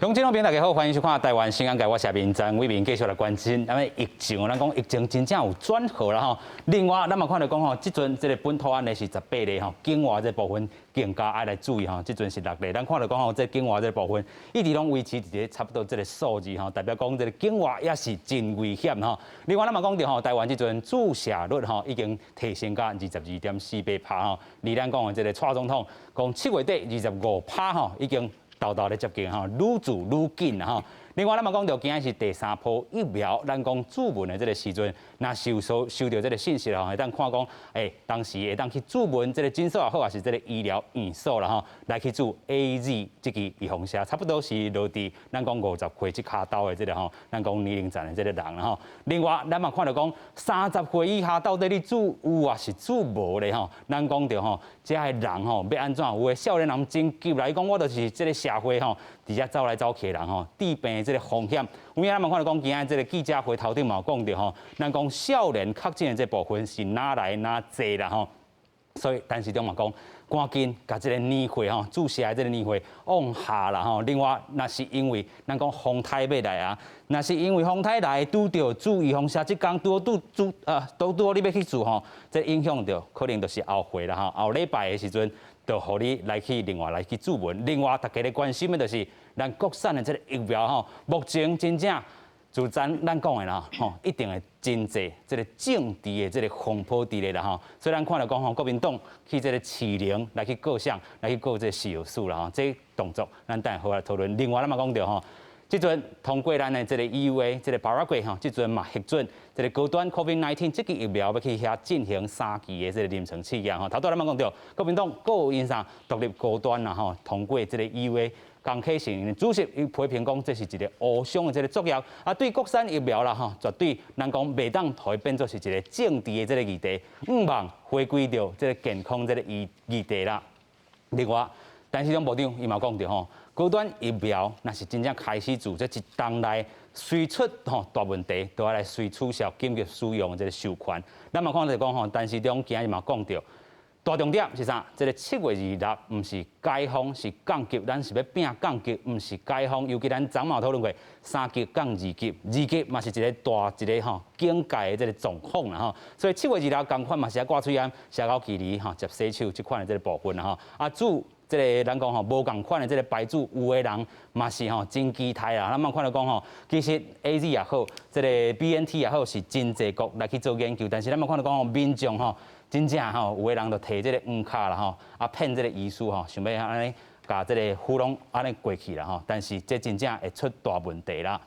鄉親老朋友大家好，歡迎收看《台灣新眼界》，我是阿明詹偉明，繼續來關心。咱們疫情，咱講疫情真正有轉好啦吼。另外，咱嘛看著講吼，這陣這個本土案例是18例吼，境外這部分更加愛來注意吼。這陣是6例，咱看著講吼，這境外這部分一直攏維持佇咧差不多這個數字吼，代表講這個境外也是真危險吼。另外，咱嘛講著吼，台灣這陣注射率吼已經提升到22.48趴吼。離咱講的這個蔡總統講7月底25趴吼，已經沓沓咧接近吼，愈注愈緊吼。另外，咱嘛講著今仔是第三波疫苗，咱講注文的這個時陣，若是有收收著這個信息吼，會當看講，當時會當去注文這個診所也好，抑是這個醫療院所啦吼，來去注 AZ 這支預防射，差不多是落佇咱講50歲這跤頭的這個吼，咱講年齡層的這個人啦吼。另外，咱嘛看著講30歲以下到底你注有抑是注無咧吼？咱講著吼，這个人吼欲按怎？有的少年人真急來講，我就是這個社會吼，佇遮走來走去的人吼，致病的這個風險。有影咱嘛看著講，今仔這個記者會頭頂嘛有講著吼，咱講少年確診的這部分是哪來哪濟啦吼。所以，陳時中嘛講，趕緊共這個年歲吼，注射的這個年歲往下啦吼。另外，若是因為咱講風颱欲來啊，若是因為風颱來拄著注預防射這工拄拄注啊，拄拄你欲去注吼，這影響著可能就是後回啦吼。後禮拜的時陣，就予你來去另外來去注文。另外，大家咧關心的就是咱國產的這個疫苗吼，目前真正就咱講的啦吼，一定會真濟這個政治的這個風波佇咧啦吼。所以咱看著講吼，國民黨去這個士林來去告啥，來去告這個食藥署啦吼，這個動作咱等下好來討論。另外，咱嘛講著吼，這陣通過咱的這個 EUA 這個巴拉圭吼，這陣嘛核准這個高端 COVID-19 這支疫苗欲去遐進行三期的這個臨床試驗吼。頭拄咱嘛講著，國民黨告𪜶啥獨立高端啦吼，通過這個 EUA。江啟臣主席伊批評講，這是一個烏箱的這個作業啊，對國產疫苗啦吼，絕對咱講袂當予伊變做是一個政治的這個議題，毋望回歸著這個健康這個議題啦。另外，陳時中部長伊嘛講著吼，高端疫苗若是真正開始注，這一冬內隨出吼大問題，都愛來隨取消緊急使用的這個授權。咱嘛看著講吼，陳時中今日嘛講著。大重點是啥？這個7月26毋是解封，是降級。咱是欲拼降級，毋是解封。尤其咱昨嘛討論過三級降二級，二級嘛是一個大一個吼警戒的這個狀況啦吼。所以七月二六仝款嘛是愛掛喙罨、社交距離吼、接洗手這款的這個部分啦吼。啊，注這個咱講吼無仝款的這個牌子，有的人嘛是吼真期待啦。咱嘛看著講吼，其實 AZ 也好，這個 BNT 也好，是真濟國來去做研究，但是咱嘛看著講吼，民眾吼，真正吼，有的人就提這個黃卡啦吼，啊騙這個醫師吼，想欲按呢共這個糊弄按呢過去啦吼，但是這真正會出大問題啦。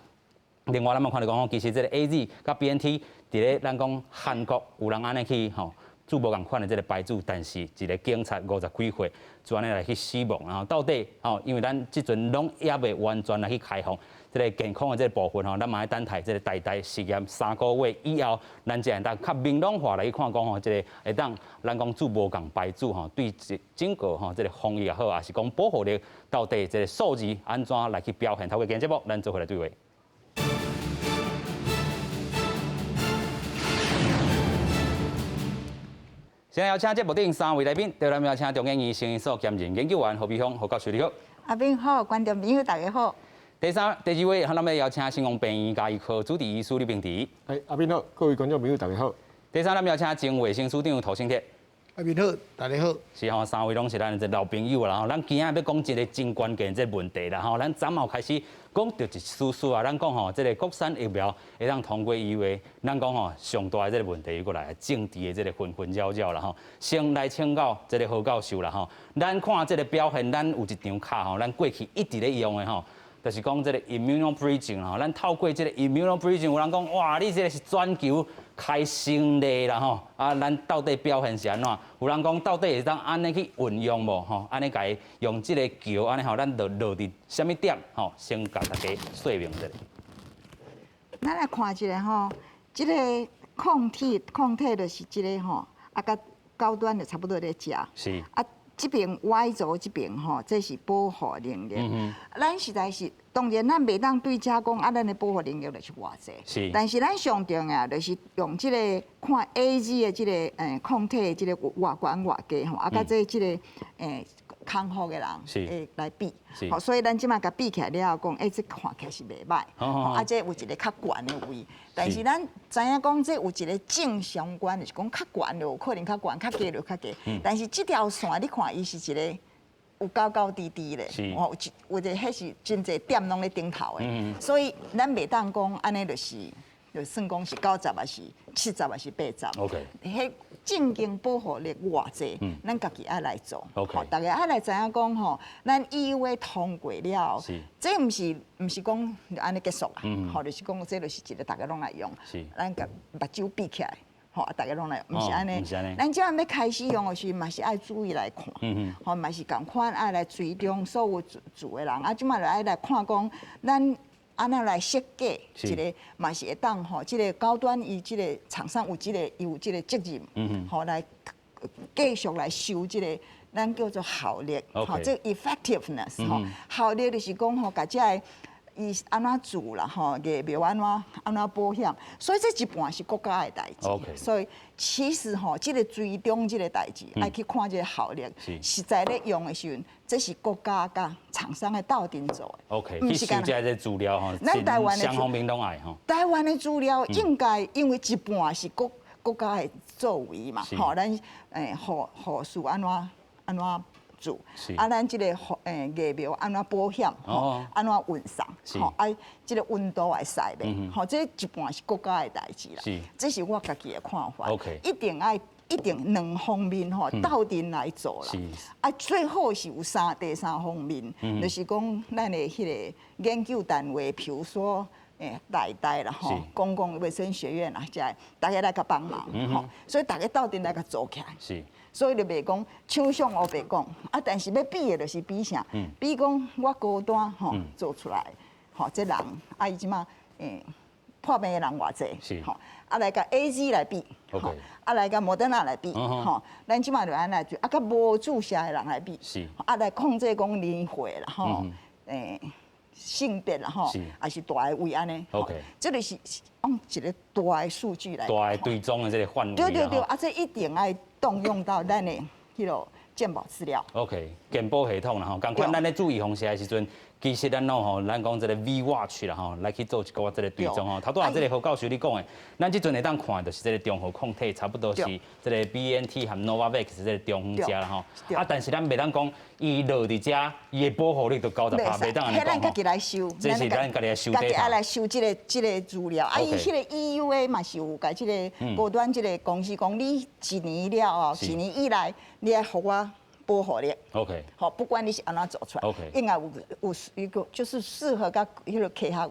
另外，咱嘛看著講吼，其實這個 AZ 佮 BNT 佇咧咱講韓國有人按呢去吼注無仝款的這個牌子，但是一個警察50幾歲就按呢來去死亡，然後到底吼，因為咱這陣攏猶未完全來去開放。這個健康的這個部分吼，咱嘛愛等待這個台大實驗3個月以後，咱才會當較明朗化來去看講吼，這個會當咱講注無仝牌子吼，對整個吼這個防疫也好，抑是講保護力到底這個數字按怎來去表現？透過今日節目，咱做伙來對話。先來邀請節目頂三位來賓，第一位邀請中研院生醫所兼任研究員何美香何教授，你好。阿斌好，觀眾朋友大家好。第三、第二位，咱欲邀請新光病院家醫科主治醫師李明哲。哎，阿斌好，各位觀眾朋友大家好。第三，咱邀請前衛生署長涂醒哲。阿斌好，大家好。是吼，三位攏是咱的老朋友啦吼。咱今仔欲講一個真關鍵這個問題啦吼。咱昨暝開始講著一絲絲啊，咱講吼，這個國產疫苗會當通過 EUA，咱講吼上大的這個問題又閣來政治的這個紛紛擾擾啦吼。先來請教這個何教授啦吼，咱看這個表現，咱有一張卡吼，咱過去一直咧用的吼。就是講這個 immunobridging 吼，咱透過這個 immunobridging，有人講哇，你這個是全球開先例啦吼，啊，咱到底表現是按怎？有人講到底會當按呢去運用無吼？按呢共伊用這個橋按呢吼，咱就落佇啥物點吼？先共大家說明一下。咱來看一下吼，這個抗體，抗體就是這個吼，啊，佮高端就差不多咧食。啊，這邊 Y 軸這邊吼，這是保護能力。咱實在是當然，咱袂當對遮講啊，咱的保護能力就是偌濟。但是咱上重要就是用這個看 AZ 的這個抗體的這個偌懸偌低吼，啊，佮這個康復的人會來比，吼，所以咱這馬共比起來了後，講，欸，這看起來是袂䆀，啊，這有一个較懸的位，但是咱知影講這有一個正相關，就是講較懸就有可能較懸，較低就較低。但是這條線你看，伊是一个有高高低低的，哦，有一个彼是真濟點攏咧頂頭的，所以咱袂當講按呢就是，就算講是90抑是70抑是80。彼正經保護力偌濟，咱家己愛來做。 大家愛來知影講吼，咱 EUA 通過了，這毋是講按呢結束啊，吼，就是講這就是一个大家攏來用，咱共目睭閉起來，吼，大家攏來用，毋是按呢。咱這欲開始用的時，嘛是愛注意來看，吼，嘛是仝款愛來追蹤所有住的人，啊，這馬就愛來看講，咱按怎來設計一个，嘛是會當吼，這个高端伊這个廠商有這個伊有這个責任，吼來繼續來收這个咱叫做效力，吼，這個 effectiveness 吼，效力就是講吼，共這个伊按怎做啦，吼，疫苗按怎按怎保險，所以這一半是國家的代誌。所以其實吼，這个追蹤這个代誌，愛去看這个效力，實在咧用的時陣，這是國家佮廠商的鬥陣做的。 去收這个資料吼，咱台灣的雙方面攏愛吼。台灣的資料應該因為一半是國家的作為嘛，吼，咱護士按怎按怎做，啊，咱這個疫苗按怎保險，吼，按怎運送，吼，啊，這个溫度會使袂，吼，這一半是國家的代誌啦。這是我家己的看法。一定愛一定兩方面吼鬥陣來做啦。啊，最好是有第三方面，就是講咱的彼个研究單位，譬如說台大啦吼，公共衛生學院啊，這大家來共幫忙，吼，所以大家鬥陣來共做起來。所以就袂講廠商烏白講，啊，但是欲比的就是比啥？比講我高端吼做出來，吼，這人啊伊這馬破病的人偌濟，吼，啊來共 AZ 來比，吼，啊來共莫德納來比，吼，咱這馬就按呢來做，啊佮無注射的人來比，啊來控制講年歲啦，吼，性別啦，吼，抑是蹛的位按呢，這個是用一个大的數據來大的追蹤的這个範圍。對對對，啊，這一定愛動用到咱的彼个健保資料。 OK，健保系統啦吼，仝款咱咧做預防射的時陣，其實咱攏吼，咱講這个 V Watch 啦吼，來去做一寡這个追蹤吼。頭拄仔這个何教授你講的，咱這陣會當看的就是這个中和抗體，差不多是這个 BNT 和 Novavax 這个中間啦吼。啊，但是咱袂當講伊落佇遮，伊的保護力就90%，袂當按呢講。咱家己來收，這是咱家己來收。家己愛來收這个資料。啊，伊彼个 EUA 嘛是有共這个高端這个公司講，你一年了後，一年以內，你愛予我保護力。 好，不管你是按怎做出來，應該有一個就是適合佮彼个科學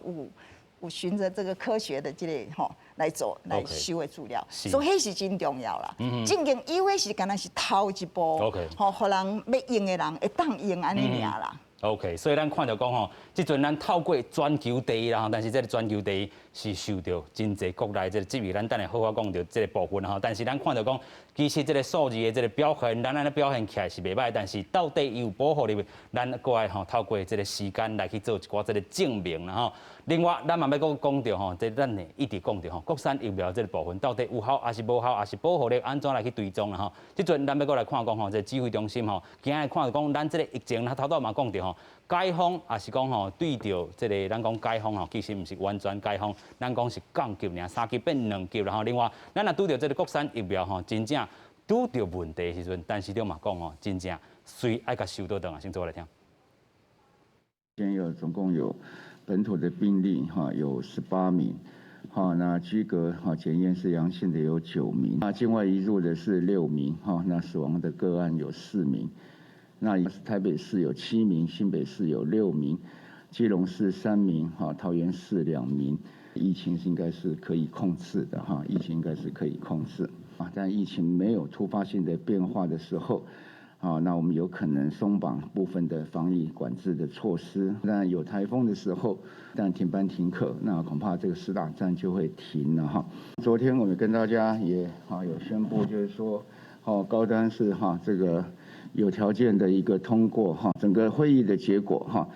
有循著這個科學的這个吼來做來收的資料，所以彼是真重要啦。正經 EUA 是敢若是頭一步，吼，予人欲用的人會當用按呢爾啦。 OK，所以咱看著講吼，這陣咱透過全球第一啦，但是這个全球第一是受著真濟國內這个質疑，咱等下好好講著這个部分吼。但是咱看著講，其實這个數字的這个表現，咱按呢表現起來是袂䆀，但是到底伊有保護力，咱閣愛吼透過這个時間來去做一寡這个證明啦吼。另外，咱嘛欲閣講著吼，這咱會一直講著吼，國產疫苗這个部分到底有效抑是無效，抑是保護力按怎來去追蹤啦吼。這陣咱欲閣來看講吼，這个指揮中心吼，今日看著講咱這个疫情，咱頭拄嘛講著吼，解封抑是講吼，對著這个咱講解封吼，其實毋是完全解封，咱講是降級爾，三級變兩級啦吼。另外，咱若拄著這个國產疫苗吼，真正拄著問題的時陣，但是著嘛講吼，真正隨愛共收倒轉來，先做來聽。今天有總共有本土的病例哈，有18名，哈，那居隔哈檢驗是陽性的有9名，那境外移入的是6名，哈，那死亡的個案有4名，那台北市有7名，新北市有6名，基隆市3名，哈，桃園市2名，疫情是應該是可以控制的，哈，疫情應該是可以控制，啊，但疫情沒有突發性的變化的時候，啊，那我們有可能鬆綁部分的防疫管制的措施。但有颱風的時候，但停班停課，那恐怕這個施打站就會停了哈。昨天我們跟大家也啊有宣布，就是說，哦高端是哈這個有條件的一個通過哈。整個會議的結果哈，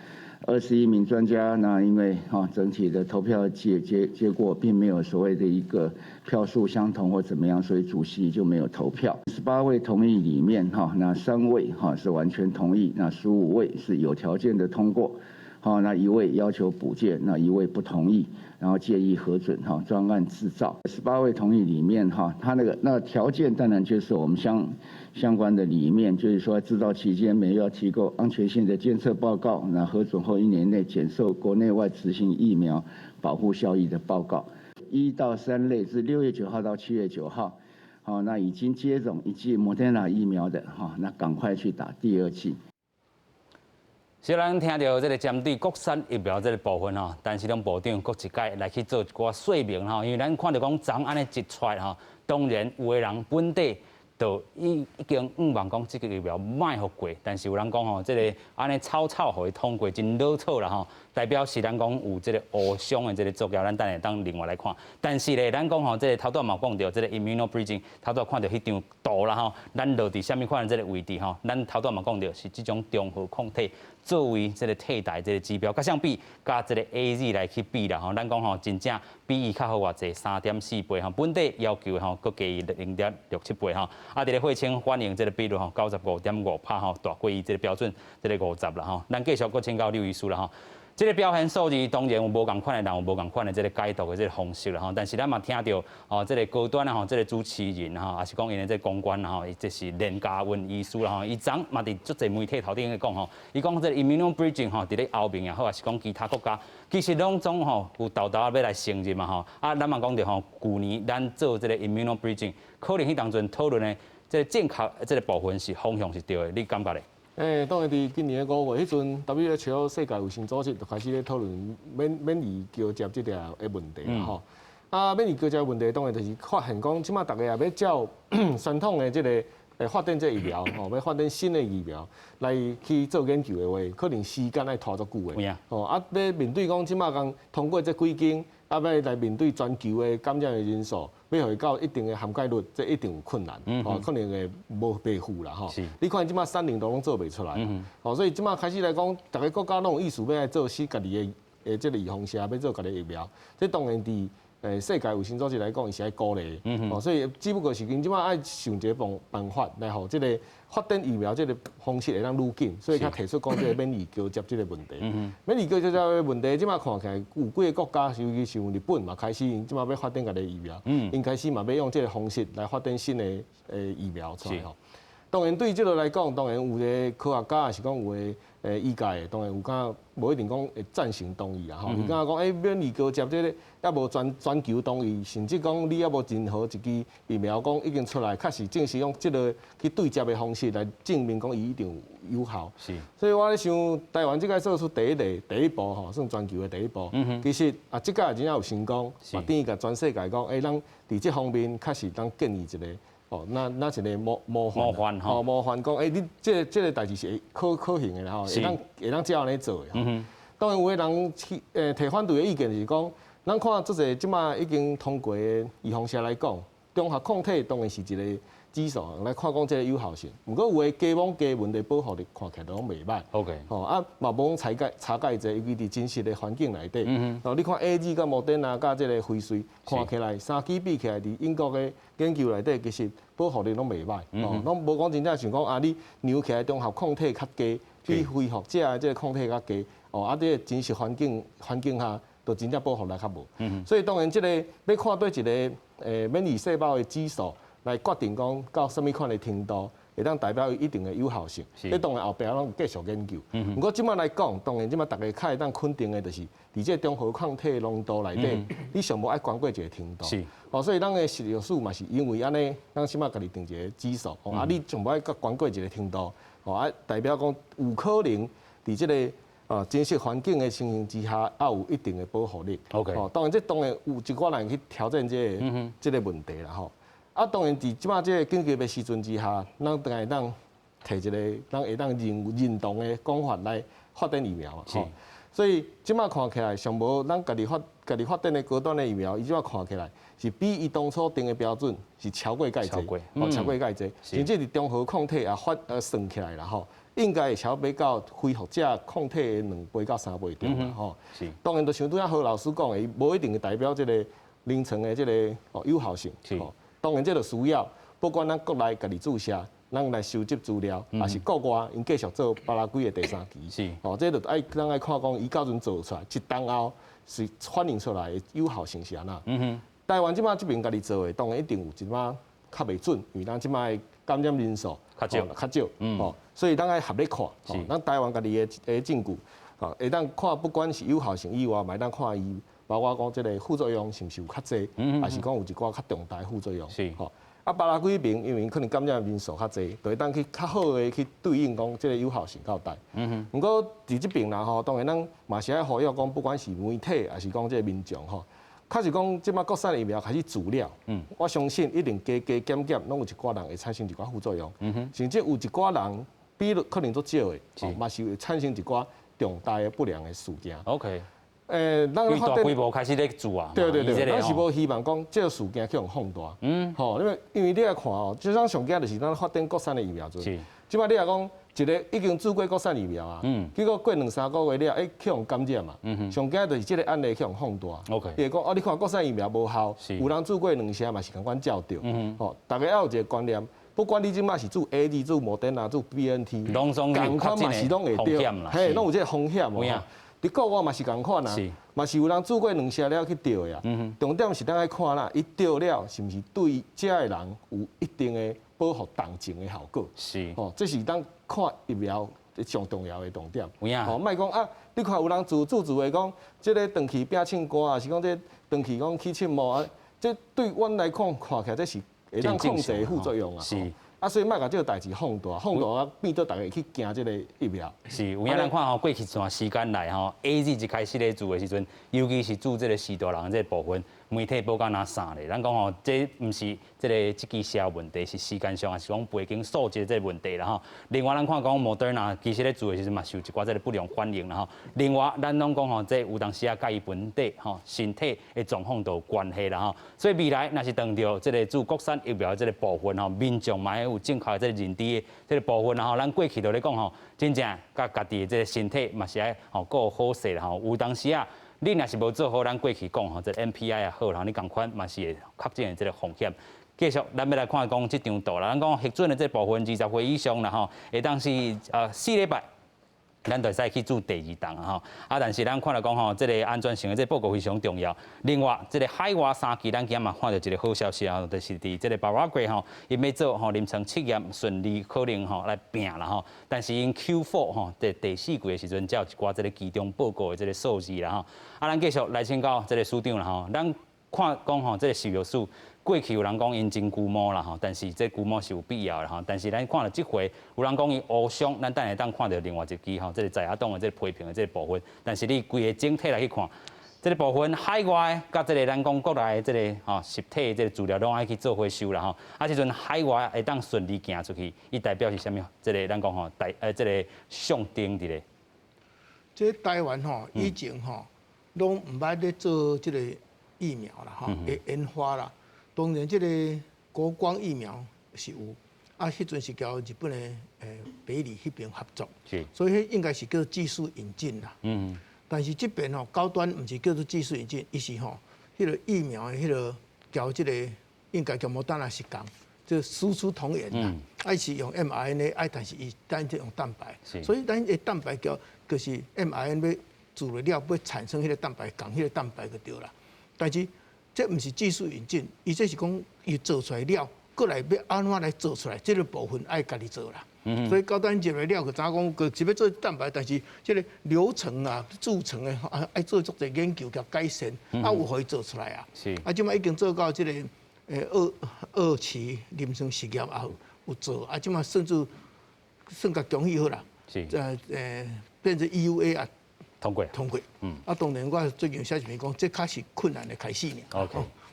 21名專家，那因為哈整體的投票結果並沒有所謂的一個票數相同或怎麼樣，所以主席就沒有投票。18位同意裡面哈，那3位哈是完全同意，那15位是有條件的通過，好，那1位要求補件，那1位不同意，然後建議核准哈專案製造。十八位同意裡面哈，他那個條件當然就是我們相關的裡面，就是說製造期間每月要提供安全性的監測報告，那核准後1年內檢受國內外執行疫苗保護效益的報告。1到3類是6月9號到7月9號，好，那已經接種一劑莫德納疫苗的哈，那趕快去打第二劑。雖然聽著這个針對國產疫苗這个部分吼，但是攏部長閣一擺來去做一寡說明吼，因為咱看著講昨按呢一出來吼，當然有的人本底就已經向望講這个疫苗莫予過，但是有人講吼，這个按呢草草予伊通過真老草啦吼，代表是咱講有這个烏傷的這个作業，咱等下當另外來看。但是咧，咱講吼，這个頭拄嘛講著這个 immunobridging，頭拄看著彼張圖啦吼，咱落佇啥物款的這个位置吼，咱頭拄嘛講著是這種中和抗體作為這个替代這个指標，佮相比，佮這个 AZ 來去比啦吼，咱講吼真正比伊較好偌濟，3.4倍吼，本底要求的吼，閣加伊0.67倍吼，啊，佇咧血清反應這个比率吼，95.5趴吼，大過伊這个標準這个50啦吼。咱繼續閣請教劉醫師啦吼。這个表現數字當然有無仝款的人有無仝款的這个解讀的這个方式啦吼，但是咱嘛聽著哦，這个高端啊吼，這个主持人吼，抑是講𪜶的這个公關吼，這是連嘉文醫師啦吼，伊昨嘛佇足濟媒體頭頂咧講吼，伊講這个 immunobridging 吼，佇咧歐盟也好，抑是講其他國家，其實攏總吼有沓沓欲來承認嘛吼，啊，咱嘛講著吼，舊年咱做這个 immunobridging，可能彼當陣討論的這个正確這个部分是方向是對的，你感覺咧？欸，當然佇今年的5月，彼陣 WHO 世界衛生組織就開始咧討論免疫橋接這個的問題啦吼。啊，免疫橋接問題當然就是發現講，這馬逐家也欲照傳統的這個發展這個疫苗吼，欲發展新的疫苗來去做研究的話，可能時間愛拖足久的。吼，啊，欲面對講這馬剛通過這幾間，啊，欲來面對全球的感染的人數，欲予伊到一定的涵蓋率，這一定有困難，吼，可能會無袂赴啦，吼。你看這馬三零都攏做袂出來，吼，所以這馬開始來講，逐个國家攏有意思欲來做死家己的這个預防射，欲做家己的疫苗，這當然佇世界衛生組織來講，伊是愛鼓勵，哦，所以只不過是𪜶這馬愛想一个辦法來予這个發展疫苗這个方式會當愈緊，所以才提出講這个免疫橋接這个問題。免疫橋接這个問題，這馬看起來有幾个國家，尤其是日本嘛，開始這馬欲發展家己的疫苗，𪜶開始嘛欲用這个方式來發展新的疫苗出來吼。當然對這个來講，當然有的科學家抑是講有的醫界，當然有感無一定講會贊成同意啊吼。伊感覺講，欸，免疫橋接這个猶無全球同意，甚至講你猶無任何一支疫苗講已經出來，確實證實用這个去對接的方式來證明講伊一定有有效。所以我咧想，台灣這擺做出第一个第一步吼，算全球的第一步。其實啊，這擺真正有成功，嘛等於共全世界講，欸，咱佇這方面確實當建立一个。哦，那一个模範，吼，模範講，欸，你這个代誌是會可行的啦吼，會當照按呢做的。當然有的人去提反對的意見是講，咱看這濟這馬已經通過的預防射來講，中和抗體當然是一个指數來看講這个有效性。毋過有的雞摸雞問題保護力看起來攏袂歹。 吼啊，嘛無講差蓋差蓋濟，尤其佇真實的環境內底。哦，你看 AZ 佮莫德納佮這个輝瑞，看起來三支比起來，佇英國的研究內底，其實保護力攏袂歹。哦，攏無講真正像講啊，你量起來中和抗體較低，比恢復者的這个抗體較低。哦，啊，這个真實環境下，就真正保護力較無。所以當然這个欲看佗一个免疫細胞的指數來決定講到啥物款的程度，會當代表一定的有效性。這當然後壁攏繼續研究。毋過這馬來講，當然這馬逐家較會當肯定的，就是佇這個中和抗體濃度內底，你上無愛懸過一个程度。哦，所以咱的食藥署嘛是因為按呢，咱這馬家己定一个指數，哦，啊，你上無愛閣懸過一个程度，哦，啊，代表講有可能佇這个真實環境的情形之下，也有一定的保護力。 哦，當然這當然有一寡人去挑戰這个問題啦吼。啊，當然佇這馬這个緊急的時陣之下，咱當會當提一个，咱會當認同的講法來發展疫苗嘛。所以這馬看起來，上無咱家己發展的高端的疫苗，伊這馬看起來是比伊當初定的標準是超過蓋濟，哦，超過蓋濟，甚至佇中和抗體也發算起來啦吼。應該會超欲到恢復者抗體的2倍到3倍中啦吼。當然，就像拄仔何老師講的，伊無一定會代表這個臨床的這個哦有效性。當然，這就需要不管咱國內家己注射，咱來收集資料，抑是國外𪜶繼續做巴拉圭的第三期。哦，這就愛咱愛看講，伊到陣做出來，一冬後是反映出來的有效性是按怎。台灣這擺這邊家己做的，當然一定有一寡較袂準，因為咱這擺感染人數較少較少，吼，所以咱愛合咧看，咱台灣家己的的證據，吼，會當看不管是有效性以外，嘛會當看伊，包括講這個副作用是毋是有較濟，抑是講有一寡較重大的副作用，吼。啊，巴拉圭邊因為可能感染人數較濟，就會當去較好的去對應講這個有效性較大。毋過佇這邊啦吼，當然咱嘛是愛呼籲講，不管是媒體抑是講這個民眾吼，確實講這擺國產疫苗開始注了，我相信一定加加減減，攏有一寡人會產生一寡副作用，甚至有一寡人比率可能足少的，嘛是會產生一寡重大的不良的事件。 咱因為大規模開始咧做啊，對對對，咱是無希望講這個事件去予放大。吼，因為你來看哦，這種上驚就是咱發展國產的疫苗陣。這擺你若講一個已經注過國產疫苗啊，結果過兩三個月了，欸，去予感染嘛。上驚就是這個案例去予放大。 伊會講哦，你看國產疫苗無效，有人注過兩劑嘛是仝款照著。吼，大家要有一個觀念，不管你這擺是注 AZ、注莫德納、注 BNT，仝款嘛是攏會著，嘿，攏有這個風險哦。佇國外嘛是仝款啊，嘛是有人注過兩劑了去著的啊。重點是咱愛看啦，伊著了是毋是對遮的人有一定的保護重症的效果？吼，這是咱看疫苗上重要的重點。吼，莫講啊，你看有人自自的講，這個長期變唱歌啊，是講這長期講起刺毛啊，這對阮來看看起來這是會當控制的副作用啊。啊，所以莫共這個代誌放大，放大啊變做逐家去驚這個疫苗。是，有影咱看吼，過去一段時間內吼，AZ 一開始咧注的時陣，尤其是注這個序大人這個部分，媒體報甲若三咧。咱講吼，這毋是這個這支射問題，是時間上，抑是講背景數字這個問題啦吼。另外，咱看講莫德納其實咧注的時陣嘛，是有一寡這個不良反應啦吼。另外，咱攏講吼，這有當時啊，佮伊本底吼身體的狀況都有關係啦吼。所以未來若是當著這個注國產疫苗的這個部分吼，民眾嘛會有正確的這個認知的這個部分，然後咱過去就咧講吼，真正佮家己的這個身體嘛是愛吼顧好勢啦吼。有當時啊，你若是無做好，咱過去講吼，這個 NPI 也好啦，你仝款嘛是會確診的這個風險。繼續，咱欲來看講這張圖啦，咱講核准的這部分20歲以上啦吼，會當是4禮拜。咱就會使去注第二針啊吼，啊，但是咱看來講吼，這個安全性的這個報告非常重要。另外，這個海外三期，咱今仔嘛看著一個好消息啊，就是佇這個巴拉圭吼，𪜶欲做吼臨床測驗順利可能吼來拼啦吼。但是𪜶 Q4 吼第四季的時陣，才有一寡這個期中報告的這個數字啦吼。啊，咱繼續來請教這個署長啦吼，咱看講吼，這個食藥署。過去有人講𪜶真龜毛啦吼，但是這龜毛是有必要的吼。但是咱看著這回有人講伊烏傷，咱等下當看著另外一支吼，這個在野黨的這個批評的這個部分。但是你規個整體來去看，這個部分海外佮這個咱講國內的這個吼實體的這個資料攏愛去做伙收啦吼。啊，這陣海外會當順利行出去，伊代表是啥物？這個咱講吼台這個象徵佇咧。這台灣吼以前吼攏毋捌咧做這個疫苗啦吼，會研發啦。當然，這個國光疫苗是有，啊，彼陣是交日本的北里彼邊合作，所以彼應該是叫做技術引進啦。但是這邊吼高端毋是叫做技術引進，伊是吼彼個疫苗的彼個交這個應該交莫德納是仝，這師出同源啦。啊，是用 mRNA，啊，但是伊咱這用蛋白，所以咱的蛋白叫就是 mRNA 做了了，欲產生彼個蛋白，仝彼個蛋白就對啦。但是這毋是技術引進，伊這是講伊做出來了，閣來欲按怎來做出來，這個部分愛家己做啦。所以高端入來了，就知影講，閣是欲做蛋白，但是這個流程啊、製程的啊，愛做足濟研究佮改善，啊有予伊做出來啊。啊，這擺已經做到這個二期臨床實驗也有做，啊，這擺甚至算共恭喜好啦。變成 EUA 啊。通過，通過。啊，當然我最近寫一篇講，這較是困難的開始爾。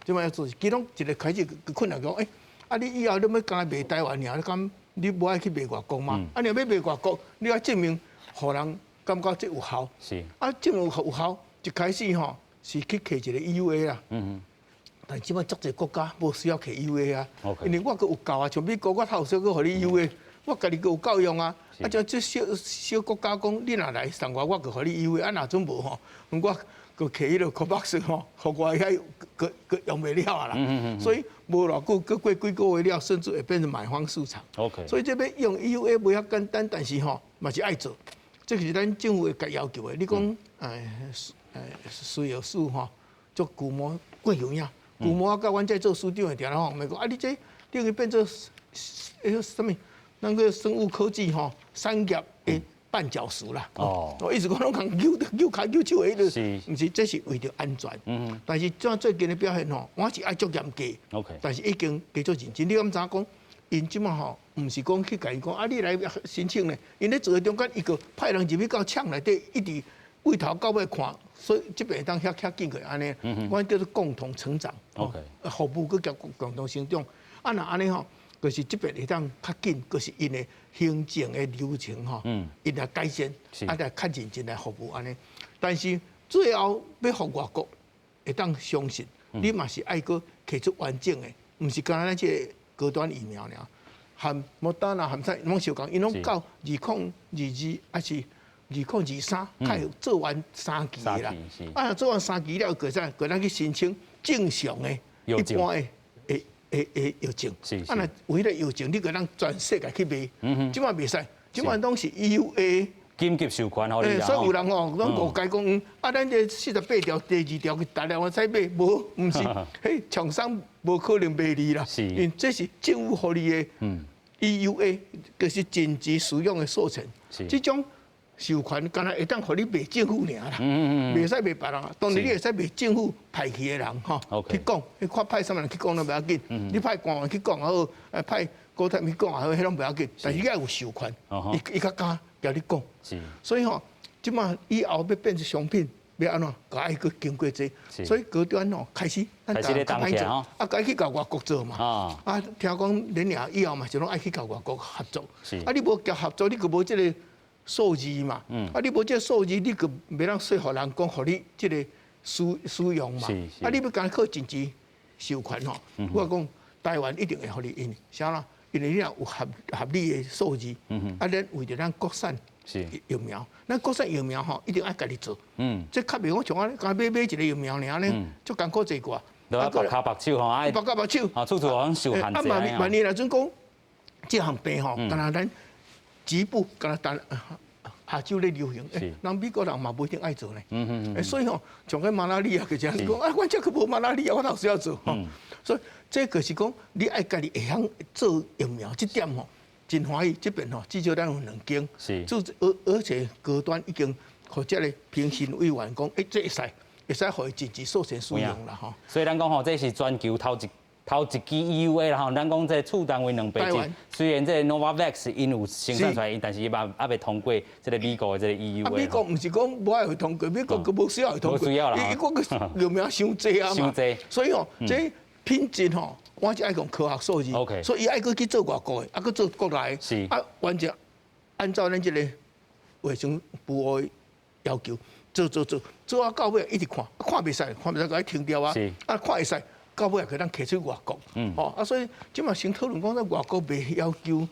這擺要做，其中一個開始困難講，欸，啊，你以後你欲干焦賣台灣爾，你敢你無愛去賣外國嗎？啊，你若欲賣外國，你愛證明予人感覺這有效。啊，證明有效，一開始吼是去提一個 EUA 啦。但這擺足濟國家無需要提 EUA 啊。因為我閣有夠啊，像美國我頭先閣予你 EUA，我家己閣有夠用啊！啊，像這小小國家講，你若來送我，我就予你優惠。啊，若準無吼，我閣摕彼個 COVAX 吼，予我遐閣閣用袂了啊啦。所以無偌久，閣過幾個月了，甚至會變成買方市場。 所以這欲用 EUA 袂遐簡單，但是吼嘛是愛做，這是咱政府會共要求的。你講食藥署吼，做規模過有影，規模啊，佮阮這做署長的定咧講，咪講啊，你這等於變做彼啥物？那個生物科技吼產業的絆腳石啦。我一直講攏共扭扭跤扭手的彼個，毋是這是為著安全。但是這最近的表現吼，我是愛足嚴格。 但是已經加做認真。你敢知影講？𪜶這馬吼，毋是講去共伊講啊，你來申請呢？𪜶咧做的中間，伊閣派人入去到廠內底，一直對頭到尾看，所以這邊會當遐遐緊過按呢。阮叫做共同成長。 服務閣加共同成長。啊，若按呢吼，就是這邊會當較緊，就是𪜶的行政的流程吼，𪜶來改善，啊來較認真來服務按呢。但是最後欲予外國會當相信，你嘛是愛閣提出完整的，毋是干焦咱這個高端疫苗爾，含莫德納含啥攏相仝，𪜶攏到2022還是2023，較會做完三期的啦。啊，做完三期了，閣再閣咱去申請正常的、一般的。的藥證，啊，若為了藥證，你閣通全世界去賣，這馬袂使，這馬攏是 EUA 緊急授權予你。所以有人吼攏誤解講，啊，咱這48條第二條去台灣使買，無，毋是，彼廠商無可能賣你啦，因為這是政府予你的 EUA，就是緊急使用的授權，這種授權干焦會當予你賣政府爾啦，袂使賣別人。當然你會使賣政府派去的人吼去講，你看派啥物人去講攏袂要緊，你派官員去講也好，派高級去講也好，彼攏袂要緊。但是你愛有授權，伊較敢共你講。所以吼，這馬以後欲變成商品，欲按怎，閣愛閣經過這，所以高端吼開始，咱開始咧動起來啊，該去共外國做嘛。啊，聽講恁爾以後嘛是攏愛去共外國合作。啊，你無共合作，你閣無這個數字嘛，啊，你無這個數字，你閣袂當說服人講，予你這個使用嘛。啊，你欲干焦靠緊急授權吼，我講台灣一定會予你用，啥啦？因為你若有合理的數字，啊，咱為著咱國產疫苗，咱國產疫苗吼，一定愛家己做。這較袂講像按呢，干焦買一個疫苗爾呢，足艱苦濟掛。啊，縛跤縛手吼，啊，縛跤縛手，啊，處處攏受限制。啊，萬一若準講，這項病吼，干焦咱局部，干焦單亞洲咧流行，人美國人嘛無一定愛做呢。所以吼，像個馬拉利亞就這樣講，啊，阮這閣無馬拉利亞，我哪有需要做？所以這就是講，你愛家己會曉做疫苗，這點吼真歡喜。這邊吼至少咱有兩間，做而且高端已經予這個評審委員講，欸，這會使，會使予伊緊急授權使用啦吼。所以咱講吼，這是全球頭一支 EUA 啦吼，咱講這個次單位200劑，雖然這個 Novavax 𪜶有生產出來，但是伊嘛猶未通過這個美國的這個 EUA。啊，美國毋是講無愛予通過，美國閣無需要予通過，伊講個疫苗傷濟啊嘛。所以吼，這品質吼，我是愛講科學數字。 所以伊愛閣去做外國的，啊，閣做國內的，啊，完全按照咱這個衛生部的要求做做做，做啊到尾一直看，看袂使，看袂使，閣愛停掉啊，啊，看會使。到尾也可當提出外國，吼啊，所以這馬先討論講，在外國袂要求，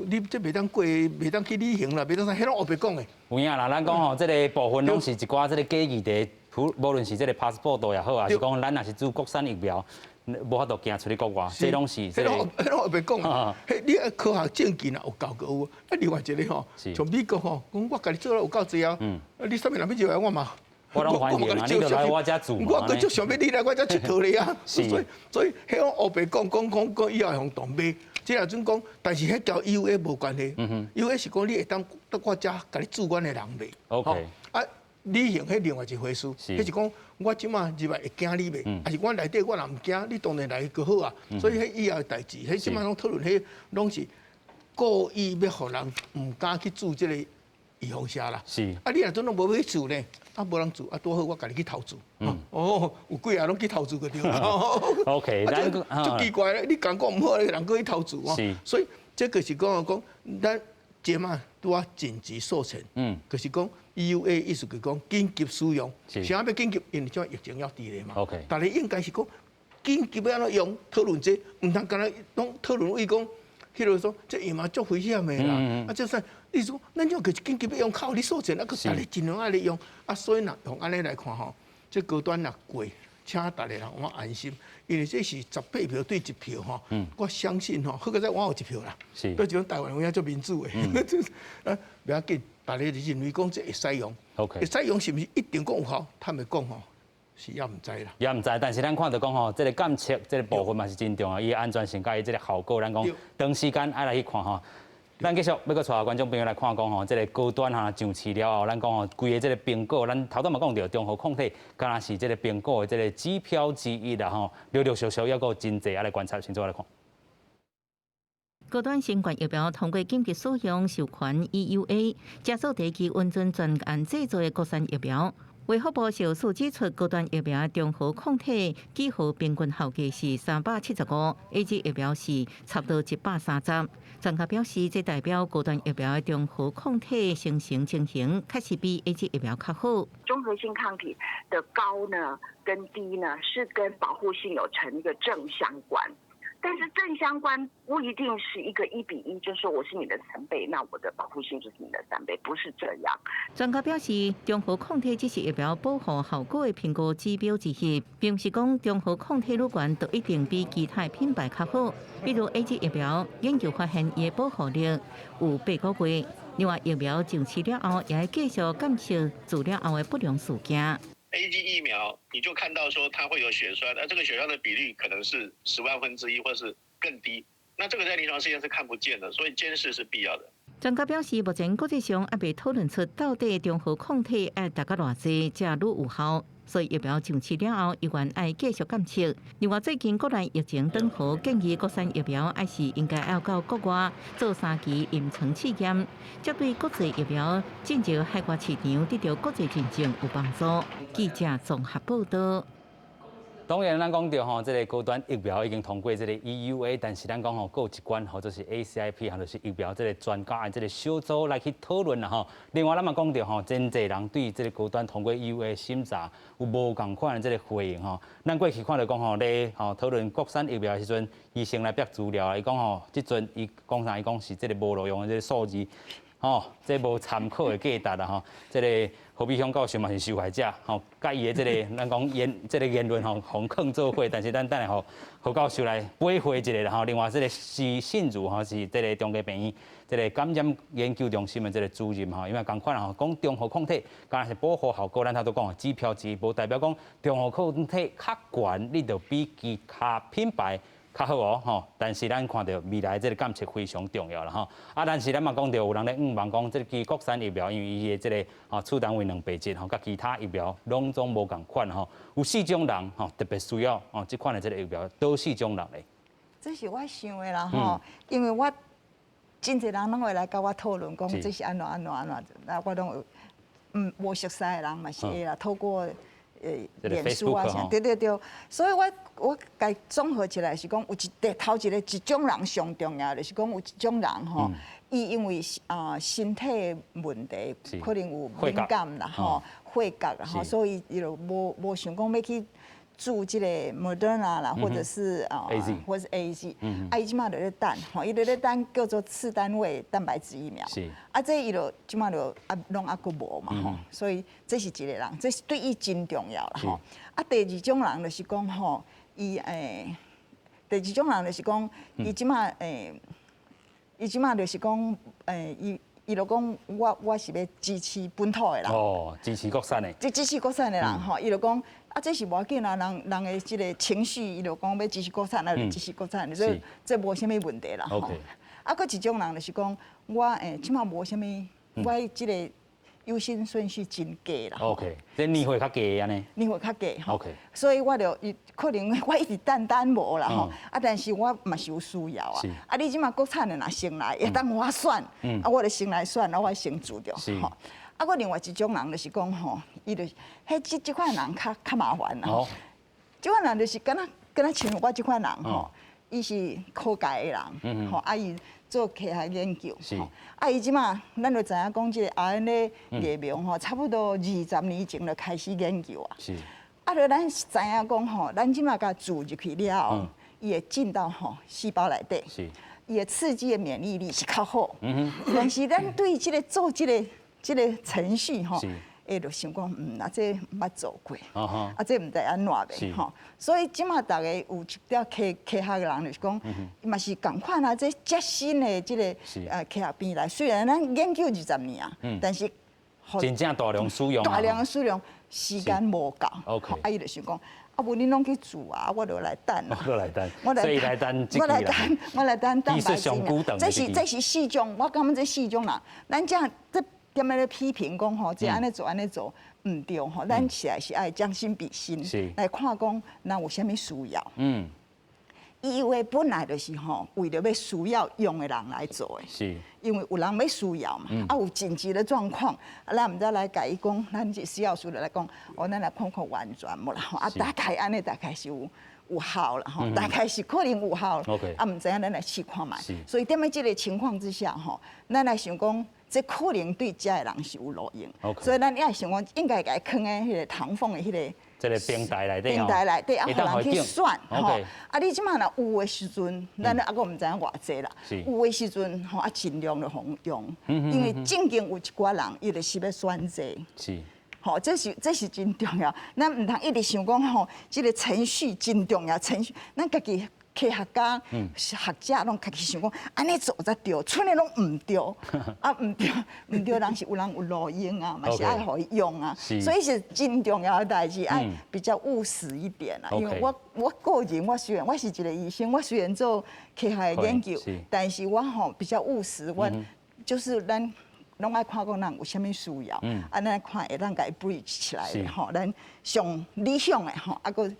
你這袂當過，袂當去旅行啦，袂當啥，彼攏烏白講的。有影啦，咱講吼，這個部分攏是一寡這個假議題，無論是這個 passport 也好，還是講咱若是注國產疫苗，無法度行出去國外，這攏是這個。彼攏烏白講啊！彼你科學證據若有夠閣有，啊，另外一個吼，像美國吼，講我家己做了有夠濟啊，啊，你啥物人欲入來我嘛。我攏歡迎啊！你就來我遮住。我閣足想欲你來我遮𨑨迌咧啊！所以，彼種烏白講講講講以後會予當賣，這若準講，但是彼佮 EUA 無關係。EUA 是講你會當佇我遮共你注阮的人賣。 啊，旅行彼另外一回事。彼是講我這馬入來會驚你袂？還是我內底我若毋驚，你當然來閣好啊。所以彼以後的代誌，彼這馬攏討論，彼攏是故意欲予人毋敢去注這個預防射啦。啊，你若陣攏無欲注呢？啊，無人注，啊，拄好我家己去投注。哦，有幾個攏去投注就對。 OK，足奇怪咧，你講講毋好，人閣去投注哦。所以這就是講講，咱這馬拄仔緊急授權，就是講 EUA 意思就講緊急使用。啥欲緊急？因為這疫情猶佇咧嘛。 但是應該是講緊急欲按怎用？討論這，毋通干焦攏討論為講，彼个說這藥嘛足危險的啦，啊，這算你說咱種就是緊急欲用，靠你所在，啊，閣逐家盡量愛咧用，啊，所以若用按呢來看吼，這高端若過，請逐家人我安心，因為這是18票對1票吼，我相信吼，好佳哉我有一票啦，對這種台灣有影足民主的，啊，袂要緊，逐家就認為講這會使用，會使用是毋是一定講有效？坦白講吼，是猶毋知啦，猶毋知，但是咱看著講吼，這個監測這個部分嘛是真重要，伊的安全性佮伊這個效果，咱講長時間愛來去看吼。咱繼續欲閣帶觀眾朋友來看講吼，這個高端哈上市了後，咱講吼，規个這個蘋果，咱頭拄嘛講著，中和抗體，敢若是這個蘋果的這個指標之一啦吼。陸陸續續猶閣有真濟愛來觀察，先做來看。高端新冠疫苗通過緊急使用授權 EUA，這做第一支允准全案製造的國產疫苗。衛福部數據指出，高端疫苗中和抗體幾何平均效價是375，AZ 疫苗是差不多130。專家表示，這代表高端疫苗的中和抗體生成情形確實比 AZ 疫苗較好。中和性抗體的高呢跟低呢，是跟保護性有成一個正相關。但是正相關不一定是一個1比1，就是說我是你的三倍，那我的保護性就是你的三倍，不是這樣。專家表示，中和抗體只是疫苗保護效果的評估指標之一，並毋是講中和抗體愈懸就一定比其他品牌較好。比如 AZ 疫苗研究發現，伊的保護力有8個月。另外，疫苗上市了後，也會繼續監測注了後的不良事件。 AZ 疫苗，你就看到說它會有血栓，那這個血栓的比例可能是十萬分之一，或是更低。那這個在臨床試驗是看不見的，所以監視是必要的。專家表示，目前國際上猶未討論出到底中和抗體愛達到偌濟才愈有效，所以疫苗上市了後，依然愛繼續監測。另外，最近國內疫情轉好，建議國產疫苗還是應該要到國外做三期臨床試驗，這對國際疫苗進入海外市場得著國際認證有幫助。記者綜合報道。當然，咱講著吼，這個高端疫苗已經通過這個 EUA，但是咱講吼，閣有一關吼，就是 ACIP，吼，就是疫苗這個專家的這個小組來去討論啦吼。另外，咱嘛講著吼，真濟人對這個高端通過 EUA 審查有無仝款的這個回應吼。咱過去看著講吼，咧吼討論國產疫苗的時陣，醫生來逼資料，伊講吼，這陣伊講啥？伊講是這個無路用的這個數字。吼，這無參考的價值啦吼，這個何美鄉教授嘛是受害者，吼，佮伊的這個咱講言這個言論吼，予囥做伙，但是咱等下吼何教授來駁回一下啦吼。另外，這個施信如吼是這個中家病院這個感染研究中心的這個主任吼，因為仝款吼講中和抗體，敢若是保護效果，咱頭拄講指標之一，無代表講中和抗體較懸，你就比其他品牌較好哦，吼！但是咱看著未來這個監測非常重要啦，吼。啊，但是咱嘛講著有人咧向望講，這支國產疫苗因為伊的這個吼次單位蛋白質吼，佮其他疫苗攏總無仝款吼。有四種人吼特別需要吼這款的這個疫苗，佗四種人咧？這是我想的啦，吼，因為我真濟人攏會來佮我討論講這是按怎按怎按怎，那我攏有，無熟似的人嘛是會啦，透過臉書啊啥，對對對，所以我共綜合起來是講，有一個頭一個一種人上重要，就是講有一種人吼，伊因為啊身體問題，可能有敏感啦吼，血壓啦吼，所以伊就無想講欲去注這個 Moderna 啦，或者是啊，或者是 AZ，啊，伊這馬就咧等，吼，伊就咧等叫做次單位蛋白質疫苗，啊，這伊就這馬就啊攏猶閣無嘛，吼，所以這是一個人，這是對伊真重要啦，吼。啊，第二種人就是講吼，伊第二種人就是講，伊這馬伊這馬就是講伊就講我是欲支持本土的人，哦，支持國產的，這支持國產的人吼，伊就講。啊，這是無要緊啊，人人的這個情緒，伊就講欲支持國產，啊，就支持國產，所以這無啥物問題啦。吼。啊，閣一種人就是講，我這馬無啥物，我這個優先順序真低啦。 OK，這年歲較低按呢？年歲較低。 OK。所以我就可能我一直等等無啦吼，啊，但是我嘛是有需要啊。啊，你這馬國產的若先來，會當予我選，啊，我就先來選，啊，我先注著。吼。啊，閣另外一種人就是講吼，伊就彼這這款人較較麻煩啦。這款人就是敢若敢若像我這款人吼，伊是科學界的人，吼，啊伊做科學研究，啊伊這馬咱就知影講這個 RNA 疫苗吼，差不多20年前就開始研究啊。啊，著咱知影講吼，咱這馬共注入去了後，伊會進到吼細胞內底。伊的刺激的免疫力是較好。但是咱對這个做這个程序吼，會就想講，啊，這毋捌做過，啊，這毋知按怎袂吼。所以這馬逐家有一點科學的人就是講，嘛是仝款啊，這遮新的這个科學變來，雖然咱研究20年啊，但是真正大量使用，大量使用時間無夠。啊，伊就想講，啊，無恁攏去做啊，我就來等。我來等，所以來等，我來等，我來等蛋白質。這是四種，我感覺這四種啦，咱這這踮咧批評講吼，這按呢做按呢做毋對吼，咱實在是愛將心比心，來看講，咱有啥物需要。EUA 本來就是吼，為著欲需要用的人來做的。因為有人欲需要嘛，啊有緊急的狀況，啊咱毋知來共伊講，咱這食藥署來講，哦，咱來看看完全無啦，啊大概按呢大概是有效啦，吼，大概是可能有效，啊毋知影咱來試看覓。所以踮咧這个情況之下，吼，咱來想講，這可能對遮的人是有路用。所以咱也想講，應該共伊囥佇彼个唐鳳的彼个。這个平台內底平台內底啊，予人去選吼。啊，你這馬若有的時陣，咱猶閣毋知影偌濟啦。有的時陣吼，啊盡量就予用，因為正經有一寡人，伊就是欲選擇。吼，這是真重要。咱毋通一直想講吼，這个程序真重要，程序咱家己科學家、學者攏家己想講，按呢做才對，賰的攏毋對，啊毋對，毋對，人是有人有路用啊，嘛是愛予伊用啊，所以是真重要的代誌，愛比較務實一點啦。因為我個人，我雖然我是一个醫生，我雖然做科學的研究，但是我吼比較務實，我就是咱攏愛看講咱有啥物需要，啊，咱看會當共伊 bridge 起來的吼，咱上理想的吼，啊閣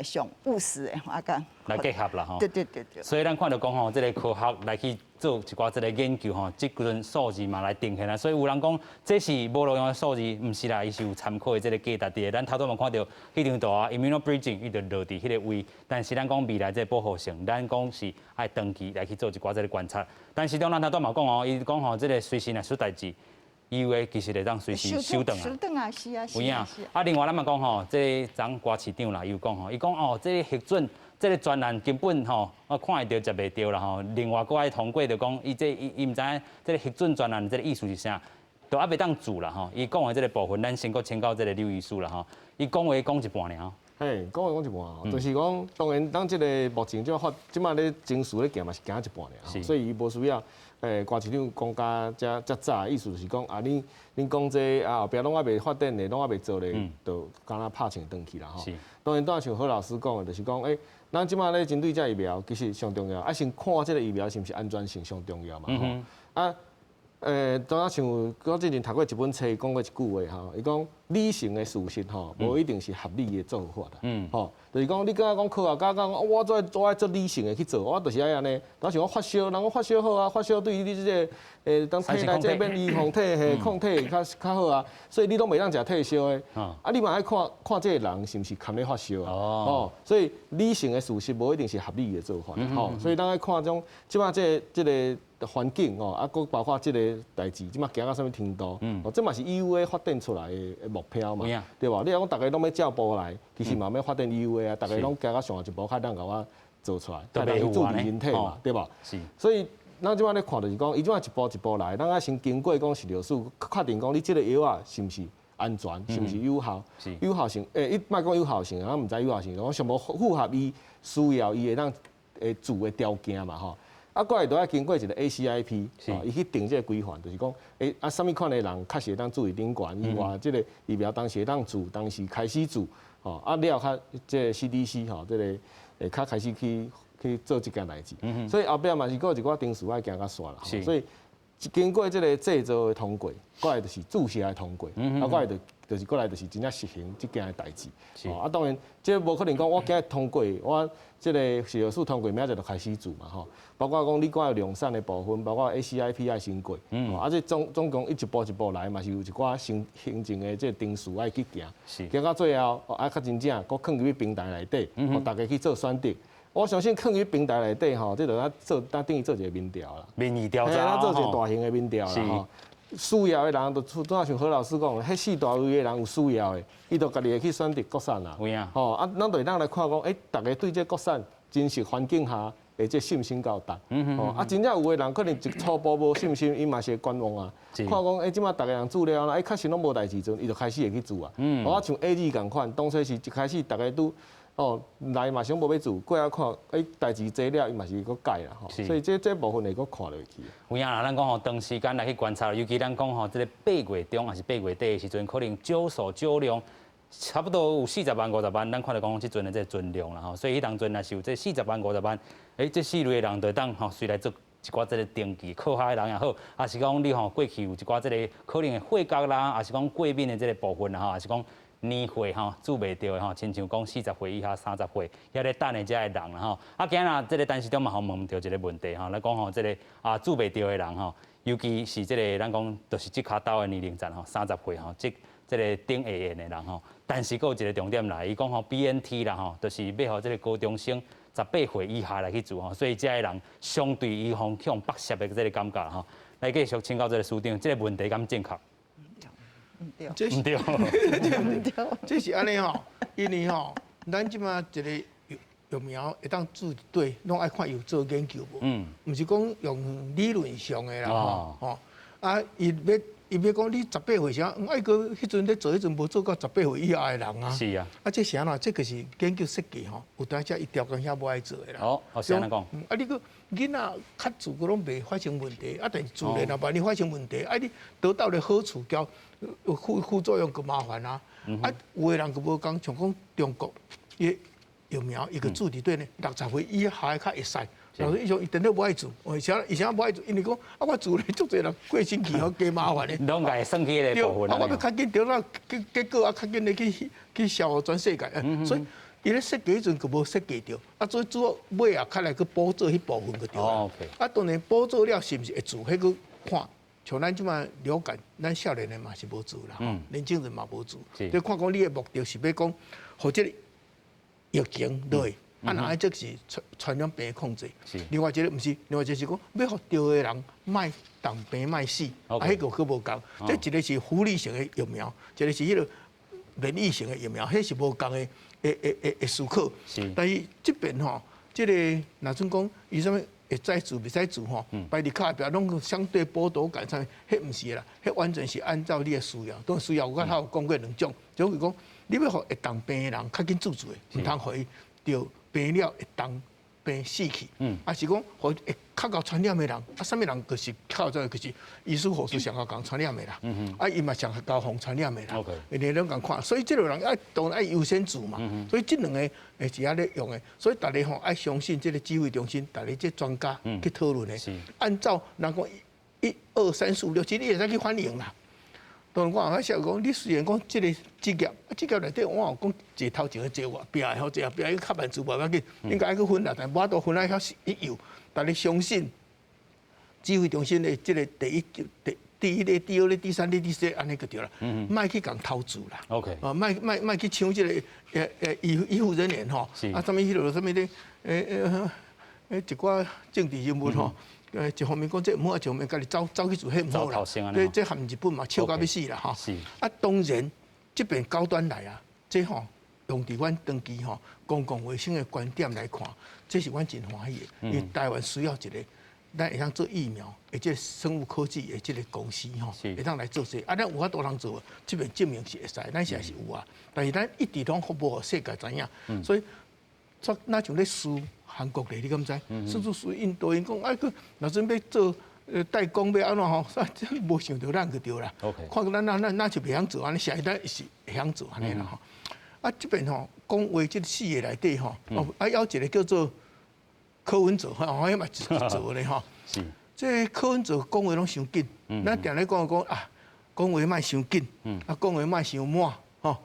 上務實的吼，啊佮來結合啦吼。對對對對。所以咱看著講吼，這个科學來去做一寡這个研究吼，這陣數字嘛來呈現啦。所以有人講這是無路用的數字，毋是啦，伊是有參考的這个價值佇。咱頭拄嘛看著彼張圖啊，immunobridging 伊就落佇彼个位，但是咱講未來這個保護性，咱講是愛長期來去做一寡這个觀察。但是當咱頭拄嘛講哦，伊講吼，這个隨時若出代誌，EUA 其實會當隨時收轉來。收轉來是啊，有影。啊，另外咱嘛講吼，這个昨郭市長啦，伊有講吼，伊講哦，這个核准，這个專案根本吼，我看會著接袂著啦吼。另外，閣愛通過就講，伊這伊伊毋知影這个核准專案這个意思是啥，都猶未當注啦吼。伊講的這个部分，咱先閣請教這个劉醫師啦吼。伊講話講一半爾。嘿，講話講一半，就是講當然，咱這个目前這發，這馬咧程序咧行嘛是行一半爾，所以伊無需要。郭市長講甲遮遮早，意思就是講啊，恁講這啊後壁攏猶未發展的，攏猶未做咧，就敢若拍槍轉去啦吼。當然，當像何老師講的，就是講，咱這馬咧針對這疫苗，其實上重要，啊，先看這个疫苗是毋是安全性上重要嘛吼。啊，當像我之前讀過一本冊，講過一句話吼，伊講理性的事實吼，無一定是合理的做法啦。吼，就是講你敢若講科學家講，我愛做理性的去做，我就是愛按呢。當時我發燒，人講發燒好啊，發燒對於你這个當體內這免疫抗體嘿抗體較較好啊，所以你攏袂當食退燒的。啊，你嘛愛看看這个人是毋是堪咧發燒啊？哦，所以理性的事實無一定是合理的做法。吼，所以咱愛看種這馬這个這个環境哦，啊，閣包括這个代誌，這馬行到啥物程度？哦，這嘛是 EUA 發展出來的目標嘛，對無？你若講逐家攏欲照步來，其實嘛欲發展 EUA 啊，逐家攏行到上一步，較當共我做出來，較當去注入人體嘛，對無？所以咱這馬咧看就是講，伊這馬一步一步來，咱愛先經過講食藥署確定講，你這个藥仔是毋是安全，是毋是有效？有效性，伊莫講有效性，咱毋知有效性，講上無符合伊需要，伊會當會注的條件嘛，吼。啊，過來都愛經過一个 ACIP，伊去定這个規範，就是講，啊，啥物款的人確實會當注入頂懸，以外，這个疫苗當時會當注，當時開始注，吼，啊了後較這个 CDC 吼，這个會較開始去做這件代誌。所以後壁嘛是閣有一寡程序愛行較煞啦。所以經過這个製造的通過，過來就是注射的通過，啊，過來就是過來就是真正實行這件的代誌。啊，當然，這無可能講我今日通過，我這个食藥署通過，明仔載就開始注嘛吼。包括講你講量產的部分，包括 ACIP 愛先過，啊，這總共一步一步來嘛，是有一寡行行政的這个程序愛去行。行到最後，啊，較真正，閣囥入去平台內底，予大家去做選擇。我相信囥入平台內底吼，這就咱做，咱等於做一個民調啦。民意調查。咱做一個大型的民調啦吼。需要的人，就拄像何老師講的，彼四大位的人有需要的，伊就家己會去選擇國產啦。有影。吼，啊，咱就會當來看講，大家對這國產真實環境下，的這信心夠大。哦，啊，真正有的人可能一初步無信心，伊嘛是會觀望啊。看講，欸，這馬逐个人注了啦，欸，確實攏無代誌陣，伊就開始會去注啊。啊，像 AZ 仝款，當初是一開始逐个都哦來嘛想無欲注，過後看，欸，代誌濟了，伊嘛是閣改啦吼。所以這部分會閣看落去。有影啦，咱講吼，長時間來去觀察，尤其咱講吼，這个8月中抑是8月底的時陣，可能少數少量。差不多有40萬、50萬，咱看著講這陣的這个存量啦吼，所以彼當陣若是有這40萬、50萬，欸，這四類的人就會當吼隨來做一寡這个登記，靠較的人也好，抑是講你吼過去有一寡這个可能會血壓啦，抑是講過敏的這个部分啦吼，抑是講年歲吼注袂著的吼，親像講40歲以下、30歲遐咧等的這个人啦吼，啊，今仔日這个陳時中嘛予問著一个問題吼，來講吼這个啊注袂著的人吼，尤其是這个咱講就是這跤兜的年齡層吼，30歲吼，這个頂下緣的人吼，但是閣有一个重點來，伊講吼 BNT 啦吼，就是欲予這个高中生18歲以下來去注吼，所以這个人相對伊予予剝削的這个感覺吼。來繼續請教這个署長，這个問題敢正確？毋對，這毋對，毋對，這是按呢吼，因為吼，咱這馬一個疫苗會當注對，攏愛看有做研究無？毋是講用理論上的啦吼，吼啊，伊欲講你十八歲啥，愛閣彼陣咧做彼陣無做到十八歲以下的人啊。是啊。啊，這是按怎？這個是研究設計吼，有當時伊條件遐無愛做的啦。哦，哦，是按呢講。啊，你閣囡仔較注閣攏袂發生問題，啊，但是自然啊，萬一發生問題，啊，你得到的好處交副作用閣麻煩啊。啊，有的人閣無共，像講中國伊疫苗伊閣注佇底呢，60歲以下的較會使。然後伊說伊定咧無愛注，為啥？伊啥無愛注？因為講啊，我注咧足濟人過身去，吼加麻煩咧。攏共算去彼个部分。啊，我欲較緊著啦，結果啊，較緊咧去銷予全世界。所以伊咧設計彼陣閣無設計著，啊，所以主要尾仔較來去補做彼部分就對啦。啊，當然補做了是毋是會注？彼閣看，像咱這馬流感，咱少年的嘛是無注啦，年輕人嘛無注。你看講你的目的是欲講，予這个疫情落去。啊，若愛這是傳染病控制。另外一个毋是，另外一個是講，欲予著的人莫重病莫死，啊，彼個閣無仝。這一個是福利型的疫苗，一個是彼个免疫型的疫苗，彼是無仝的的思考。但是這邊吼，這个若準講，伊啥物會使注袂使注吼，排佇跤後壁攏相對剝奪感啥物，彼毋是啦，彼完全是按照你的需要。當需要我頭有講過兩種，一種是講，你欲予會重病的人較緊注注的，毋通予伊著病了會重病死去，啊是講予會較𠢕傳染的人，啊啥物人就是較這個就是醫師護士上較仝傳染的啦，啊伊嘛上較予傳染的啦，因為攏仝看，所以這類人愛當然愛優先注嘛，所以這兩個會是按呢用的，所以逐家吼愛相信這個指揮中心，逐家這專家去討論的，按照人講一二三四五六七，你會使去反應啦。當然我後擺寫講，你雖然講這個職業，啊職業內底我有講坐頭前的坐後壁的，吼坐後壁伊較慢做無要緊，應該愛去分啦，但無法度分啊遐一樣。但你相信指揮中心的這個第一、第一個、第二個、第三個、第四個按呢就對啦，莫去共偷注啦。 OK，啊，莫莫莫去搶這個醫護人員吼，啊，啥物彼落啥物咧？一寡政治人物吼。一方面講這毋好，一方面家己走走去做，彼毋好啦。這和日本嘛笑到欲死啦吼。啊，當然這邊高端來啊，這吼用佇阮長期吼公共衛生的觀點來看，這是阮真歡喜的，因為台灣需要一個咱會當做疫苗，或者生物科技的這個公司吼，會當來做這個。啊，咱有法度通做，這邊證明是會使，咱實在是有啊。但是咱一直攏無予世界知影，所以煞若像咧輸韓國咧，你敢知？甚至輸印度，𪜶講啊，閣若準欲做代工欲按怎吼，啊，這無想著咱就對啦。看咱咱咱咱就袂曉做按呢，實在咱是會曉做按呢啦吼。啊，這邊吼講話這四个內底吼，啊，還有一個叫做柯文哲，吼，彼嘛是做咧吼。這柯文哲講話攏傷緊，咱定咧講講啊，講話莫傷緊，啊，講話莫傷滿，吼。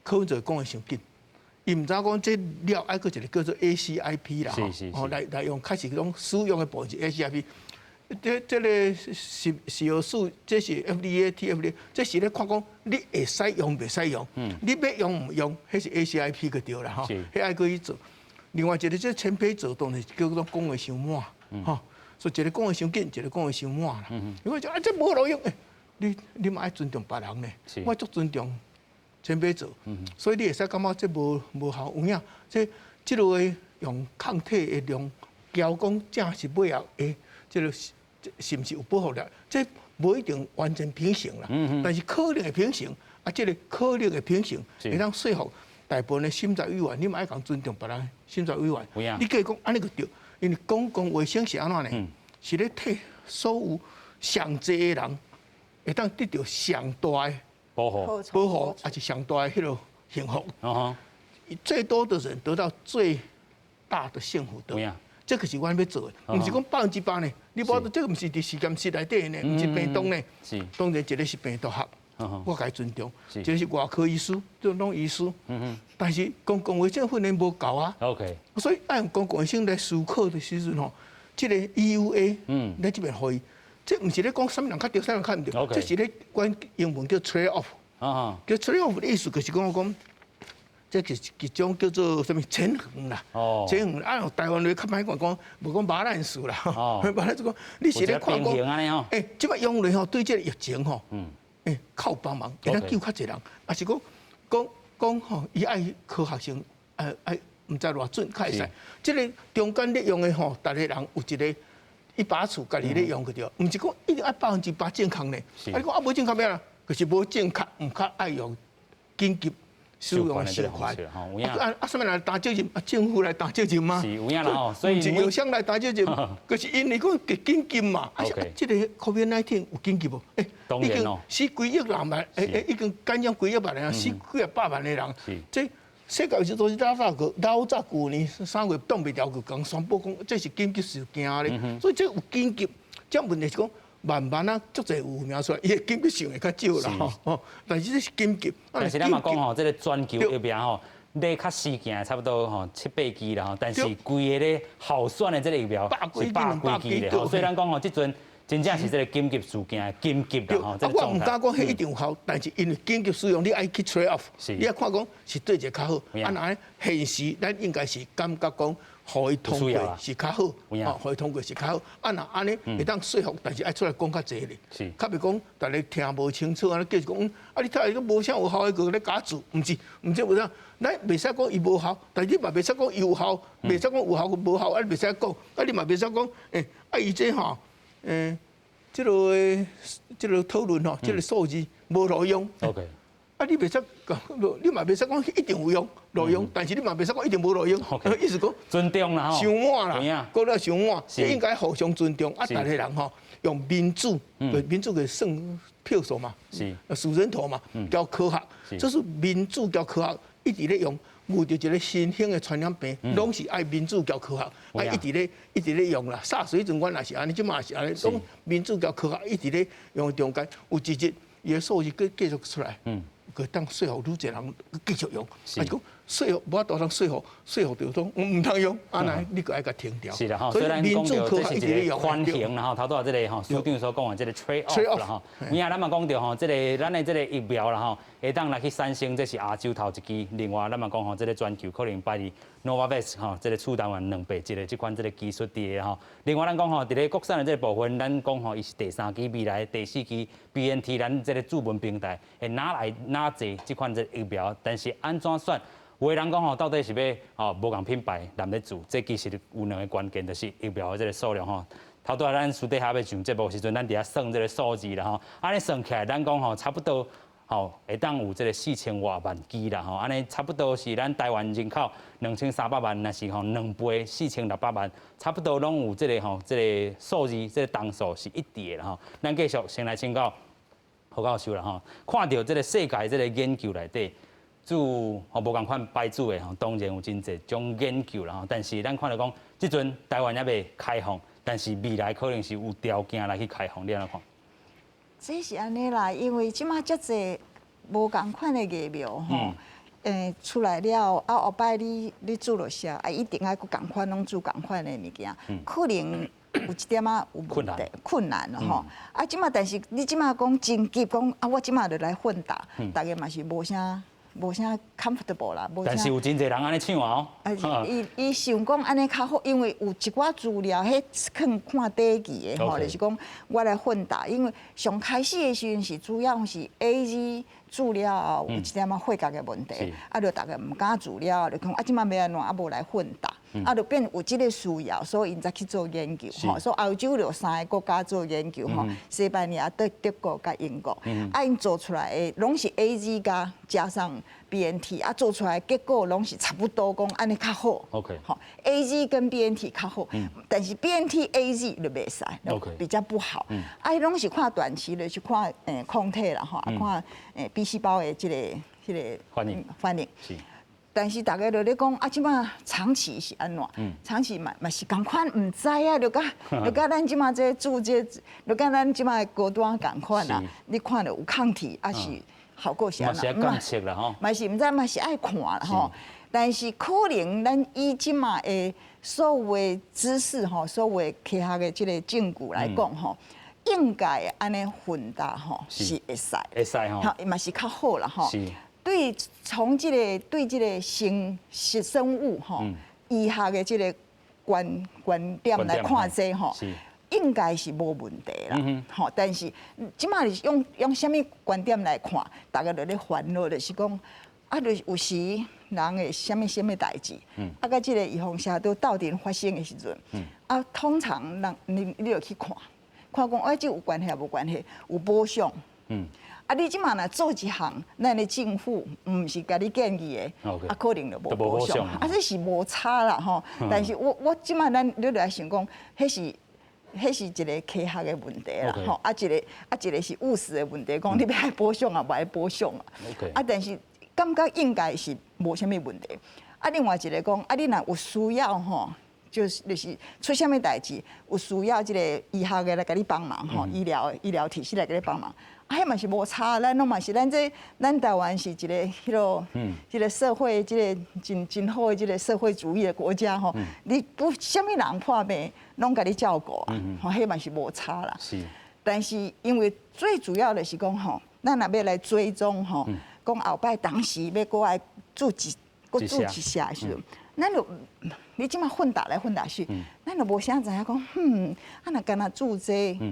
柯文哲講話傷緊。伊毋知影講這了愛閣一個叫做 ACIP 啦，吼，來用，開始講使用的部分是 ACIP。這個是藥署，這是 FDA、TFDA，這是咧看講你會使用袂使用，你欲用毋用，彼是 ACIP 就對啦，吼，彼愛閣去做。另外一個這陳培哲當然是叫做講話傷滿，吼，所以一個講話傷緊，一個講話傷滿啦。因為講啊，這無路用，欸，你嘛愛尊重別人呢，我足尊重陳培哲，所以你會使感覺這無效，有影，這這類用抗體的量交講正是尾後會這個是毋是有保護力？這無一定完全平行啦，但是可能會平行，啊，這個可能會平行，會當說服大部分的審查委員，你嘛愛共尊重別人審查委員。你計講按呢個對，因為公共衛生是按怎呢？是咧替所有上濟的人會當得著上大的保護，保護，抑是上大的彼個幸福。最多的人得到最大的幸福的，這個是阮欲做的，毋是講100%呢。你無這個毋是佇實驗室內底呢，毋是病毒呢。當然一個是病毒學，我共伊尊重；一個是外科醫師，這攏醫師。但是公共衛生訓練無夠啊。 所以愛用公共衛生來思考的時陣吼，這個 EUA，咱這邊予伊，這毋是咧講啥物人較對，啥物人較毋對，這是咧講英文叫 trade off。叫 trade off 的意思就是講講。這是一種叫做啥物權衡啦，權衡啊！台灣話較歹講，講無講馬蘭數啦，馬蘭數講你是咧看講，欸，這擺用來吼對這個疫情吼，欸，較有幫忙，會當救較濟人，抑是講講講吼，伊愛科學性，愛毋知偌準較會使。這個中間咧用的吼，逐個人有一個一把尺，家己咧用就對，毋是講一定愛100%正確呢。啊，你講啊無正確欲按怎？就是無正確，毋較愛用緊急使用的授權，啊啊！啥物人來擔責任？啊，政府來擔責任嗎？是有影啦吼，所以毋是藥商來擔責任，就是因為講緊急嘛。啊，這個 COVID-19 有緊急無？欸，已經死幾億人嘛，欸欸，已經感染幾億萬人，死幾啊百萬的人。這世界衛生組織老早個老早舊年3月擋袂牢，就共宣布講這是緊急事件咧。所以這有緊急，這問題是講。慢慢啊，足濟有名出來，伊的緊急性會較少啦吼。但是這是緊急。但是咱嘛講吼，這個全球疫苗吼，咧較時件差不多吼七八支啦吼，但是規个咧候選的這個疫苗是百幾支咧吼。所以咱講吼，這陣真正是這個緊急事件，緊急啦吼。我毋敢講彼一定有效，但是因為緊急使用，你愛去 trade off，你愛看講是對一個較好。啊，若現時咱應該是感覺講。予伊通過是較好，哦，予伊通過是較好。啊，若按呢會當說服，但是愛出來講較濟咧，較袂講逐家聽無清楚，按呢繼續講，啊，你睇下無啥有效的，閣咧加注，毋是，毋是有啥，咱袂使講伊無效，但是你嘛袂使講伊有效，袂使講有效無效，啊，你袂使講，啊，你嘛袂使講，欸，啊，伊這吼，欸，這個這個討論吼，這個數字無路用。 啊，你袂使講，你嘛袂使講一定有用，路用，但是你嘛袂使講一定無路用。意思講尊重啦吼，傷滿啦，講了傷滿，應該互相尊重。啊，逐個人吼用民主，民主就算票數嘛，數人頭嘛，交科學，這是民主交科學一直咧用。遇著一個新興的傳染病，攏是愛民主交科學，愛一直咧一直咧用啦。SARS 彼陣阮也是按呢，這馬也是按呢，攏民主交科學一直咧用中間，有一日伊的數字閣繼續出來。閣當說服愈濟人繼續用，啊是講說服無法度通說服，說服著講毋通用，按呢你閣愛共停掉。是啦吼，所以咱講著這是一個權衡啦吼，頭拄仔這個吼，署長所講的這個 trade off 啦吼，有影咱嘛講著吼，這個咱的這個疫苗啦吼，會當來去產生，這是亞洲頭一支，另外咱嘛講吼，這個全球可能排佇 Novavax 吼，這個次單元200一個這款這個技術佇个吼。另外咱講吼，佇咧國產的這個部分，咱講吼，伊是第三支，未來第四支 BNT，咱這個主文平台會哪來哪濟這款這個疫苗，但是按怎選？有的人講吼，到底是欲吼無仝品牌來咧做？這其實有兩个關鍵，就是疫苗的這個數量吼。頭拄仔咱私底下欲上節目時陣，咱佇遐算這個數字啦吼。按呢算起來，咱講吼差不多吼會當有這個4000外萬劑啦吼。按呢差不多是咱台灣人口2300萬，若是吼2倍4600萬，差不多攏有這個吼這個數字，這個檔數是一致的啦吼。咱繼續先來請教何教授啦吼，看著這個世界這個研究內底。注吼無仝款牌子的吼，當然有真濟種研究啦吼。但是咱看著講，這陣台灣猶未開放，但是未來可能是有條件來去開放，你按怎看？這是按呢啦，因為這馬遮濟無仝款的疫苗吼，欸出來了，啊後擺你你注落去啊，一定愛閣仝款攏注仝款的物件，可能有一點仔有問題困難咯吼。啊，這馬但是你這馬講真急講啊，我這馬就來混打，逐家嘛是無啥。無啥 comfortable 啦，無啥。但是有真濟人按呢搶哦。啊，伊伊想講按呢較好，因為有一寡資料，彼看看短期的吼，就是講我來混打，因為上開始的時陣是主要是 AZ 注了後有一點仔血壓的問題，啊，就逐家毋敢注了，就講啊，這馬欲按怎，啊無來混打。啊，就變有這個需要，所以𪜶才去做研究吼。所以歐洲有三个國家做研究吼，西班牙、德國佮英國，啊，𪜶做出來的攏是 AZ 加上 BNT，啊，做出來結果攏是差不多，講按呢較好。 吼，AZ 跟 BNT 較好，但是 BNT AZ 就袂使，比較不好。啊，彼攏是看短期的，去看抗體啦吼，啊看B 細胞的這個反應反應。但是大家就咧講啊，這馬長期是按怎？長期嘛是仝款，毋知啊，就佮咱這馬這注這，就佮咱這馬高端仝款啊。你看著有抗體，啊是效果是按怎？嘛是愛監測啦吼。嘛是毋知，嘛是愛看啦吼。但是可能咱以這馬的所有知識吼，所有科學的這個證據來講吼，應該按呢混打吼是會使，會使吼，嘛是較好啦吼。對，從這個對這個生物吼，醫學的這個觀點來看這吼，應該是無問題啦。吼，但是這馬是用啥物觀點來看，大家就咧煩惱，就是講啊，就是有時人會啥物啥物代誌，啊，佮這個預防射都鬥陣發生的時陣，啊，通常人你就去看，看講哎，這有關係無關係，有保障。啊！你這馬若做一項，咱的政府毋是共你建議的，啊，可能就無保障。啊，這是無差啦吼。但是我這馬咱你來想講，彼是一個科學的問題啦吼。啊，一個是務實的問題，講你欲愛保障啊，無愛保障啊。啊，但是感覺應該是無啥物問題。啊，另外一個講，啊，你若有需要吼，就是出啥物代誌，有需要這個醫學的來共你幫忙吼，醫療體系來共你幫忙。啊，彼嘛是無差，咱攏嘛是咱這咱台灣是一個彼囉，這個社會這個真好的這個社會主義的國家吼。你不啥物人破病，攏共你照顧啊，吼，彼嘛是無差啦。但是因為最主要的是講吼，咱若欲來追蹤吼，講後擺當時欲閣來閣注一下的時陣，咱就你這馬混打來混打去，咱就無啥知影講，啊若干焦注這個。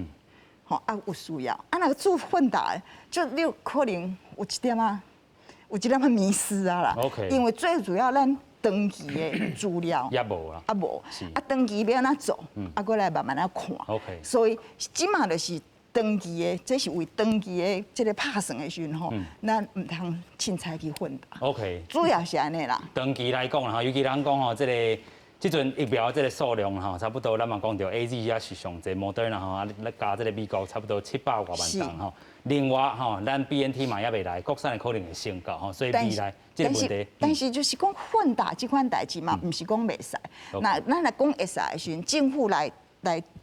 吼啊有需要，啊若注混打，就你可能有一點仔迷思啊啦。 因為最主要咱長期的資料也無啊，啊無，啊長期欲按怎做，啊閣來慢慢仔看。 所以這馬就是長期的，這是為長期的這個拍算的時陣吼，咱毋通凊彩去混打。 主要是按呢啦。長期來講啦，尤其咱講吼，這個。這陣疫苗這個數量吼，差不多咱嘛講著 AZ 也是上濟，莫德納吼啊，加這個美國差不多700外萬劑吼。另外吼，咱 BNT 嘛猶未來，國產的可能會先到吼，所以未來這個問題。但是就是講混打這款代誌嘛，毋是講袂使。那咱來講會使的時陣，政府來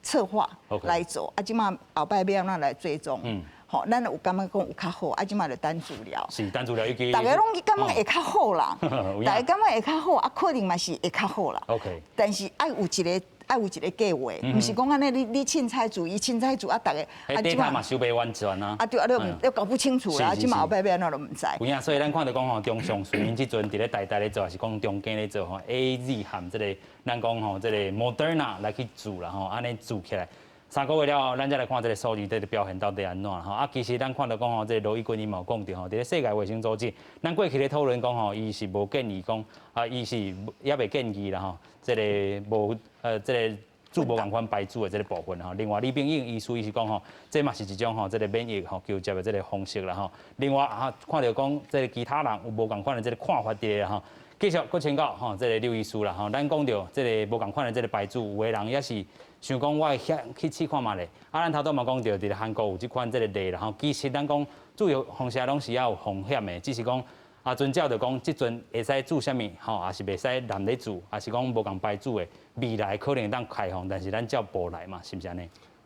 策劃來做，啊，這馬後擺欲按怎來追蹤。吼，咱有感覺講有較好，啊，這馬就等資料。是等資料，已經。大家攏感覺會較好啦，大家感覺會較好，啊，可能嘛是會較好啦。 但是愛有一個計劃，毋是講按呢，你凊彩注，伊凊彩注啊，逐个。啊，這嘛收袂完全啊。啊對啊，你搞不清楚啦，這馬後擺欲按怎都毋知。有影，所以咱看著講吼，中上雖然這陣佇咧台大咧做，抑是講中間咧做吼，AZ 和這個咱講吼，這個 Moderna 來去注啦吼，按呢注起來。3個月了後，咱才來看這個數字這個表現到底按怎吼。啊，其實咱看著講吼，這個羅伊軍伊嘛有講著吼，佇咧世界衛生組織，咱過去咧討論講吼，伊是無建議講，啊，伊是猶未建議啦吼，這個無這個注無仝款牌子的這個部分吼。另外李炳穎醫師伊是講吼，這嘛是一種吼，這個免疫吼交接的這個方式啦吼。另外啊，看著講這個其他人有無仝款的這個看法佇咧吼。繼續閣請教吼，這個劉醫師啦吼，咱講著這個無仝款的這個牌子，有的人也是想講我會去試看覓咧。啊，咱頭拄嘛講著，佇咧韓國有這款這個例啦吼。其實咱講注預防射攏是猶有風險的，只是講啊，遵照著講，這陣會使注啥物吼，抑是袂使濫咧注，抑是講無仝牌子的，未來可能會當開放，但是咱照步來嘛，是毋是按呢？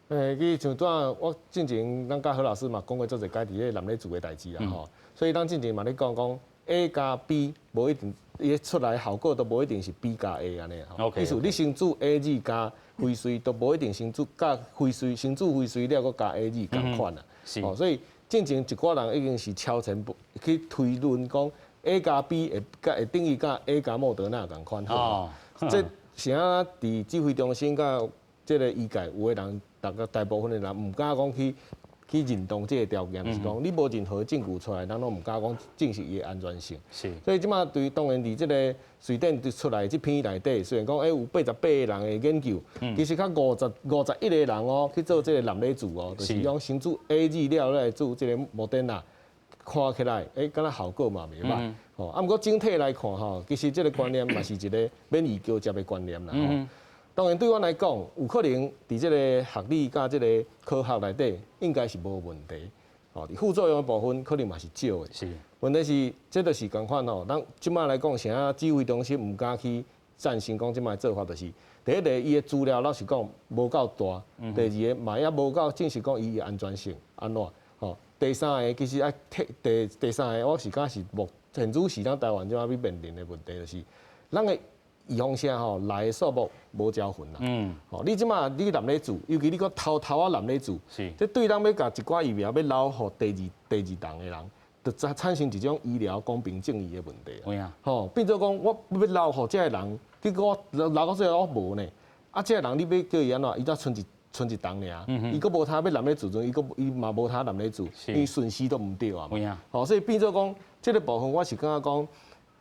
其實像拄仔我進前咱佮何老師嘛講過足濟擺佇咧濫咧注的代誌啦吼，所以咱進前嘛咧講講 A 加 B 無一定，伊出來效果都無一定是 B 加 A 按呢吼。意思你先注 AZ 加輝瑞，都無一定先注佮輝瑞，先注輝瑞了，閣加 AZ 仝款啦。哦，所以進前一寡人已經是超前部去推論講 A 加 B 會等於佮 A 加莫德納仝款好。這是按佇指揮中心佮這個醫界有的人，大家大部分的人毋敢講去。去認同這個條件，就是講你無任何證據出來，咱攏毋敢講證實伊的安全性。所以這馬對當然佇這個瑞典出來這篇內底，雖然講有88個人的研究，其實較51個人哦去做這個納米注哦，就是用先注 AZ 了來注這個莫德納，看起來敢若效果嘛袂䆀。吼，啊，毋過整體來看吼，其實這個觀念嘛是一個免疫交接的觀念啦。當然對阮來講，有可能佇這個學理佮這個科學內底應該是無問題。吼，佇副作用的部分可能嘛是少的。問題是，這就是仝款吼。咱這馬來講，啥指揮中心毋敢去贊成講這馬的做法，就是第一個，伊的資料老實講無夠大；第二個嘛也無夠證實講伊的安全性按怎。吼，第三個其實愛第第三個，我是感覺是目現此時咱台灣這馬欲面臨的問題，就是咱的預防射吼來的數目無交份啦。吼，你這馬你納咧注，尤其你閣偷偷仔納咧注，這對咱欲共一寡疫苗欲留予第二筒的人，就產生一種醫療公平正義的問題。吼，變做講我欲留予這個人，結果我留到最後我無呢。啊，這個人你欲叫伊按怎？伊才賰一筒爾，伊閣無通欲納咧注陣，伊嘛無通納咧注，因為順序都毋對啊。吼，所以變做講這個部分，我是感覺講，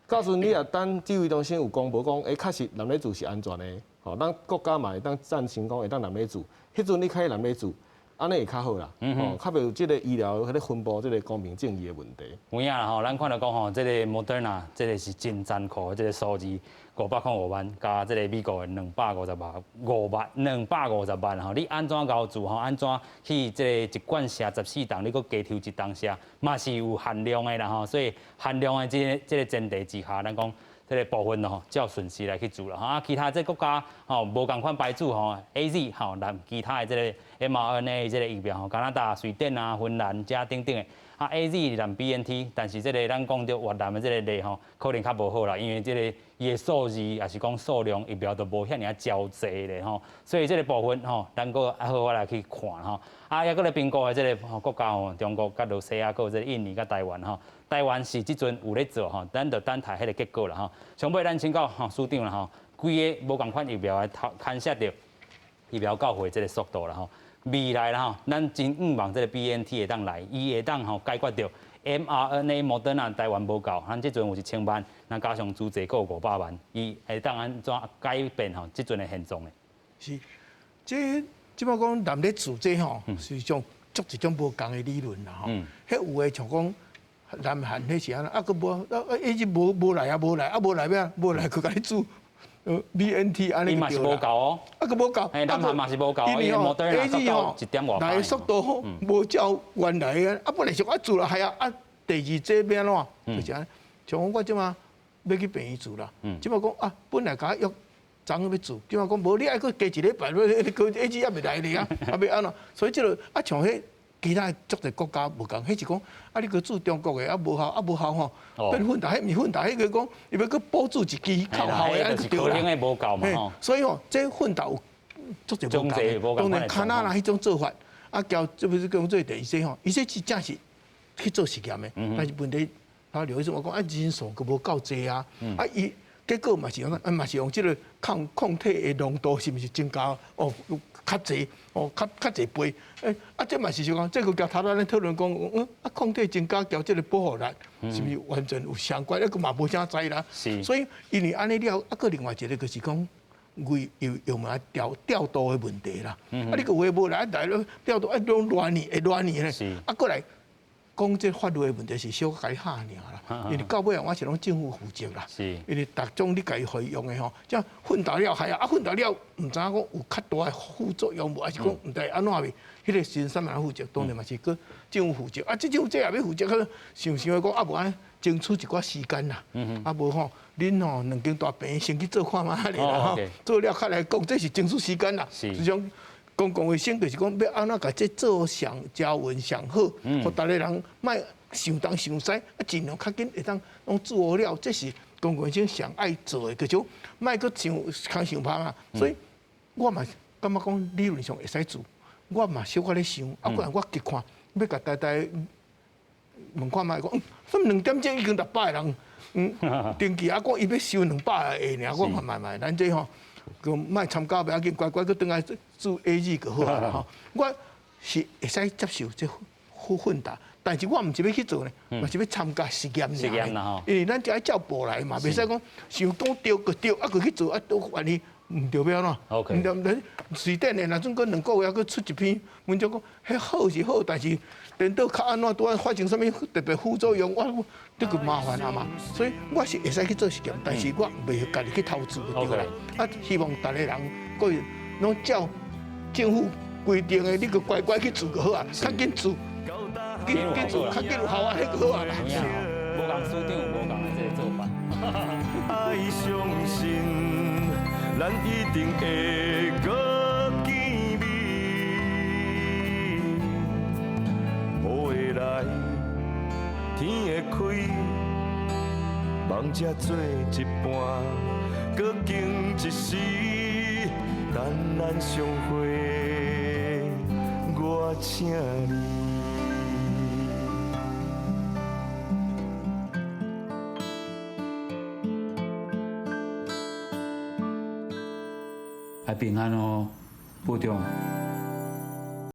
到時陣你若等指揮中心有公布講，確實納咧注是安全的，吼，咱國家嘛會當贊成講會當納咧注，彼陣你開始納咧注，按呢會較好啦，吼，較袂有這個醫療彼個分布這個公平正義的問題。有影啦吼，咱看著講吼，這個 Moderna 這個是真殘酷的這個數字，505萬，佮這個美國的250萬，250萬吼，你按怎𠢕注吼，按怎去這個一罐射14筒，你閣加抽一筒射，嘛是有限量的啦吼，所以限量的這個前提之下，咱講這個部分吼，照順序來去注啦吼。啊，其他這個國家吼無仝款牌子吼，AZ 吼，咱其他的這個 mRNA 這個疫苗吼，加拿大、瑞典啊、芬蘭遮等等的。啊，AZ 連 BNT，但是這個咱講著越南的這個例吼，可能較無好啦，因為這個伊的數字也是講數量疫苗都無遐爾仔焦濟咧吼，所以這個部分吼，咱閣愛好好來去看吼。啊，抑閣來評估的這個國家吼，中國佮羅西亞，閣有這個印尼佮台灣吼。台灣是這陣有咧做吼，咱就等待彼個結果啦吼。上尾咱請教吼署長啦吼，規个無仝款疫苗來牽涉著疫苗到貨這個速度啦吼。未來啦吼，咱真向望這個 BNT 會當來，伊會當吼解決著 mRNA 莫德納台灣無夠，咱這陣有1000萬，那加上資濟閣有500萬，伊會當按怎改變吼這陣的現狀呢？是，這這擺講納咧注這吼，是種足一種無仝的理論啦吼。彼有的像講南韓彼是按怎，啊，閣無啊，一直無來啊，無來啊，無來欲按怎，無來閣共你注。BNT 按呢伊嘛是無夠哦，啊，閣無夠，南韓嘛是無夠，因為莫德納夠一點外來的速度吼，無照原來的，啊，本來是我注了，係啊，啊，第二劑欲按怎，就是按呢，像我這馬欲去病院注啦，這馬講啊，本來共我約昨昏欲注，這馬講無你愛閣加一禮拜，你閣 AZ 猶未來咧啊，啊欲按怎？所以這個啊，像彼其他足濟國家無仝，彼是講啊，你閣注中國的啊無效啊無效吼，變混打，彼毋是混打，彼個講伊欲閣補注一支較效的，按呢就對啦。所以吼，這混打有足濟無仝，當然加拿大彼種做法，啊，交這不是講做第二劑吼，伊這是真是去做實驗的，但是問題，啊，劉醫生我講啊，人數閣無夠濟啊，啊伊結果嘛是用嘛是用這個抗體的濃度是毋是增加哦？較濟哦，較濟倍，啊，這嘛是想講，這個共頭拄仔咧討論講，啊，抗體增加交這個保護力，是毋是完全有相關？啊，閣嘛無啥知啦。所以因為按呢了，啊，閣另外一個就是講，為藥物調度的問題啦。啊，你閣有的無來，來了調度啊，攏亂呢，會亂呢咧。啊，閣來講這法律的問題是小可共伊嚇爾啦，因為到尾啊，我是攏政府負責啦。因為逐種你共伊予伊用的吼，這混打了害啊，啊混打了，毋知影講有較大的副作用無，還是講毋知按怎去，彼個時陣啥物人負責？當然嘛是閣政府負責。啊，這種這也欲負責，去想想講啊，無按呢爭取一寡時間啦。啊無吼，恁吼兩間大病院先去做看覓仔啦吼，做了較來講，這是爭取時間啦。是種公共衛生就是講欲按怎共這做上加穩上好，予逐个人莫想東想西，啊盡量較緊會當攏做好了，這是公共衛生上愛做的，就是莫閣想空想芳啊。所以我嘛感覺講理論上會使做，我嘛小可咧想，啊，不然我去看，欲共台台問看覓講，啥物2點鐘已經600個人，登記啊，講伊欲收200個爾，我看覓覓，咱這吼。閣莫參加袂要緊，乖乖閣轉來做 AZ 就好啊吼。我是會使接受這混打，但是我毋是欲去做呢，嘛是欲參加實驗。實驗啦吼。因為咱就愛照步來嘛，袂使講想講著就著，啊閣去做啊都萬一毋著欲按怎？ OK。毋著毋隨便的，若準閣2個月閣出一篇文章講，彼好是好，但是顛倒較按怎拄仔發生啥物特別副作用，我這個麻煩啊嘛。所以我是會使去做實驗，但是我袂家己去投資就對啦。啊，希望逐个人閣攏照政府規定的，你閣乖乖去做就好啊，較緊做，緊緊做較緊有效啊，彼個好啊啦。無仝師長有無仝的這個做法。愛相信，咱一定會閣見面。雨會來，天會開，夢才做一半，閣經一時，等咱相會，我請你。愛平安哦，部長。